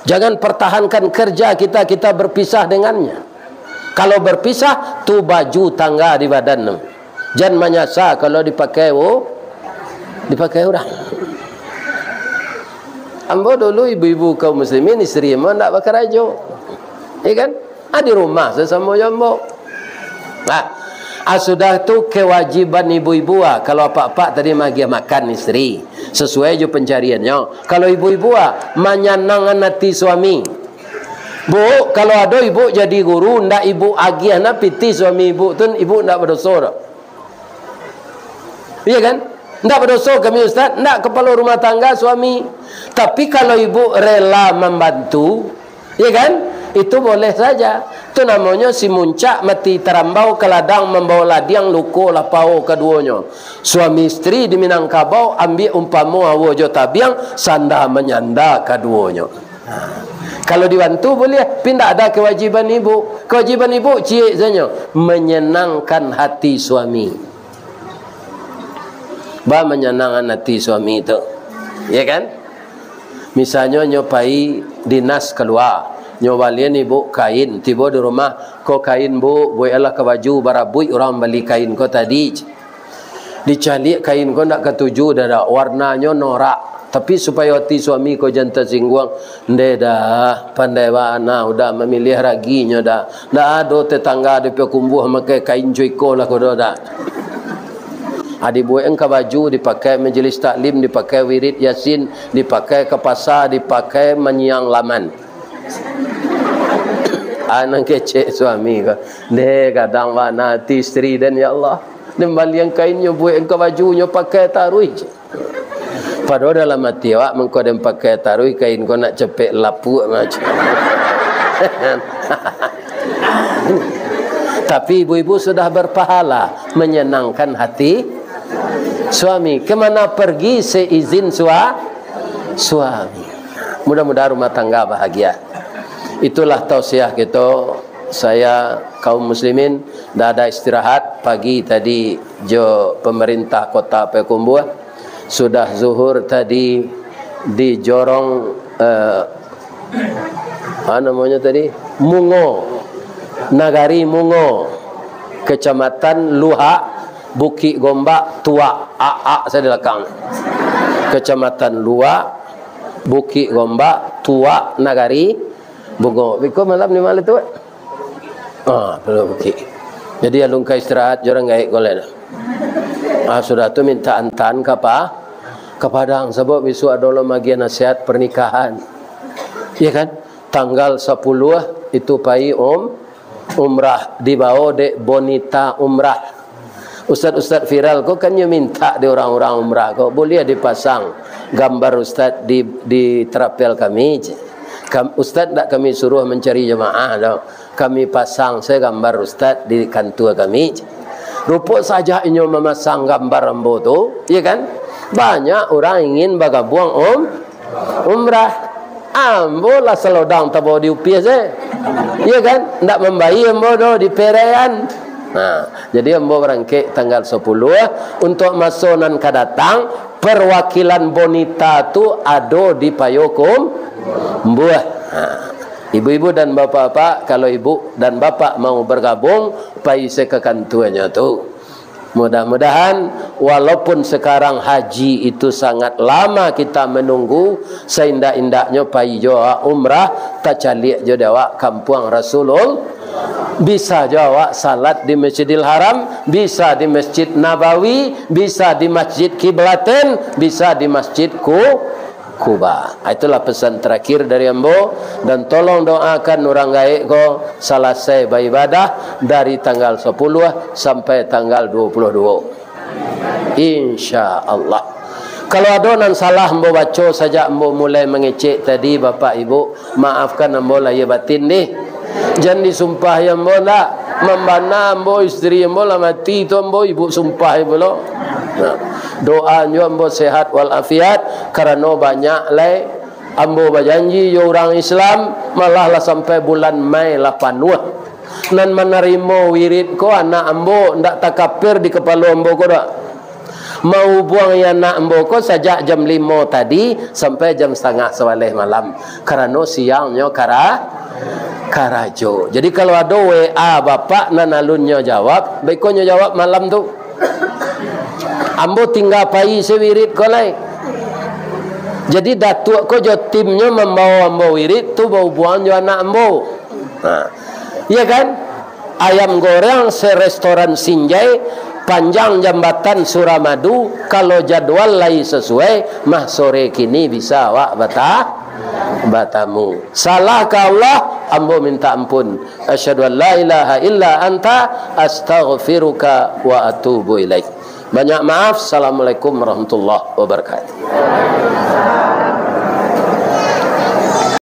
Jangan pertahankan kerja kita, kita berpisah dengannya. Kalau berpisah, tu baju tangga di badan tu. Jan manyasa kalau dipakai, oh, dipakai urang. Ambo dulu ibu-ibu kaum muslimin, isteri ambo ndak bakarajo. Ya kan? Ah, di rumah sasamo jo ambo. Nah, ah, sudah tu kewajiban ibu-ibu, ah, kalau apak-apak tadi magiah makan isteri, sesuai jo pencariannyo. Kalau ibu-ibu, ah, manyanangkan hati suami. Bu, kalau ado ibu jadi guru, ndak ibu agiah na pitih suami ibu tu, ibu ndak badoso doh. Iya kan? Ndak badoso kami, Ustaz, ndak kapalo rumah tangga suami. Tapi kalau ibu rela mambantu, iya kan? Itu boleh saja. Tu namonyo si muncak mati tarambau, ka ladang mambawa ladiang, luko lapau kaduonyo. Suami isteri di Minangkabau, ambiak umpamo awo jo tabiang, sanda manyanda kaduonyo. Ha. Kalau dibantu buliah, tapi ndak ada kewajiban ibu. Kewajiban ibu ciek sajo, menyenangkan hati suami. Ba manyanangkan hati suami tu. Ya kan? Misalnyo nyo pai dinas kalua, nyo balian ibu kain, tibo di rumah, "Ko kain, Bu, bueklah ka baju, barabuik urang bali kain ko tadi." Dicaliak kain ko ndak katuju doh, warnanyo norak. Tapi supayo ati suami ko jan tasingguang, "Ndeh dah, pandai bana udah mamiliah raginyo dah. Ndak ado tetangga di Payakumbuah makai kain co iko lah ko doh dah." Ah, dibuek an ka baju, dipakai majelis taklim, dipakai wirid Yasin, dipakai ka pasa, dipakai manyiang laman. Ah, nan kecek suami ko. Ndeh, gadang bana ati isteri den, ya Allah. Den balian kainnyo, buek an ka bajunyo, pakai taruih. Padahal dalam ati awak, mangko den pakai taruih, kain ko nak capek lapuak macam. Tapi ibu-ibu sudah berpahala, menyenangkan hati suami. Kemana pergi seizin sua-, suami. Mudah-mudahan rumah tangga bahagia. Itulah tausiah kito, saya, kaum muslimin, dah ada istirahat pagi tadi jo pemerintah Kota Payakumbuah. Sudah zuhur tadi dijorong, eh, apa namanya tadi? Mungo. Nagari Mungo. Kecamatan Luhak, Bukik Gombak, Tuak, Aak sa di lakang. Kecamatan Luhak, Bukik Gombak, Tuak, Nagari Bungo. Biko malam di mana tu? Ah, Pondok Bukik. Jadi, alun ka istirahat, jorang gaek golek. Ah, sudah tu minta antaan ka pa-, ka Padang, sabab bisuak ado lo magiah nasihat pernikahan. Iya kan? Tanggal sapuluah itu pai um-, umrah, dibawa dek Bonita Umrah. Ustad-ustad viral ko kan nyo minta di urang-urang umrah ko, buliah dipasang gambar ustad di, di terapel kami. Kam-, ustad ndak kami suruh mancari jamaah doh. Kami pasang sajo gambar ustad di kantua kami. Rupo sajak inyo mamasang gambar ambo tu, iya kan? Banyak urang ingin bagabuang um-, umrah. Ambo lah salodang tabao di upia se. Iya kan? Ndak mambayia ambo doh di peraian. Nah, jadi ambo barangkek tanggal sapuluah, untuk maso nan ka datang, perwakilan Bonita tu ado di Payokumbuah. Nah, ibu-ibu dan bapak-bapak, kalau ibu dan bapak mau bergabung, pai se ka kantuanyo tu. Mudah-mudahan, walaupun sekarang haji itu sangat lama kita menunggu, saindak-indaknyo pai jo awak umrah, tacaliak jo dek awak kampuang Rasulullah. Bisa jo awak salat di Masjidil Haram, bisa di Masjid Nabawi, bisa di Masjid Kiblatain, bisa di Masjid Ku-, Kuba. Itulah pesan terakhir dari ambo, dan tolong doakan urang gaek ko salasai baibadah dari tanggal sapuluah sampai tanggal dua puluh dua. Insya Allah. Kalau ado nan salah ambo baco sajak ambo mulai mangecek tadi, Bapak Ibu, maafkan ambo lahia batin deh. Jan disumpahi ambo ndak. Mambana ambo, isteri ambo lah mati tu ambo, ibu sumpahi pulo. Nah, doa nyo ambo sehat walafiat, karano banyak lai ambo bajanji jo urang Islam, malah lah sampai bulan Mei lah panuah. Nan manarimo wirid ko anak ambo, ndak takapir di kapalo ambo ko doh. Mahubuangi anak ambo ko sajak jam limo tadi sampai jam satangah sabaleh malam. Karano siangnyo kara-, karajo. Jadi, kalau ado W A bapak nan alun nyo jawab, baiko nyo jawab malam tu. Ambo tingga pai se wirid ko lai. Jadi, Datuak ko jo timnyo mambawa ambo wirid tu bahubuangan jo anak ambo. Ha. Iya kan? Ayam goreng se restoran Sinjai, panjang jambatan Suramadu, kalau jadwal lai sasuai, mah sore kini bisa awak bata-, batamu. Salah ka Allah, ambo minta ampun. Asyhadu an la ilaha illa anta, astaghfiruka wa atubu ilaik. Banyak maaf. Assalamualaikum warahmatullahi wabarakatuh.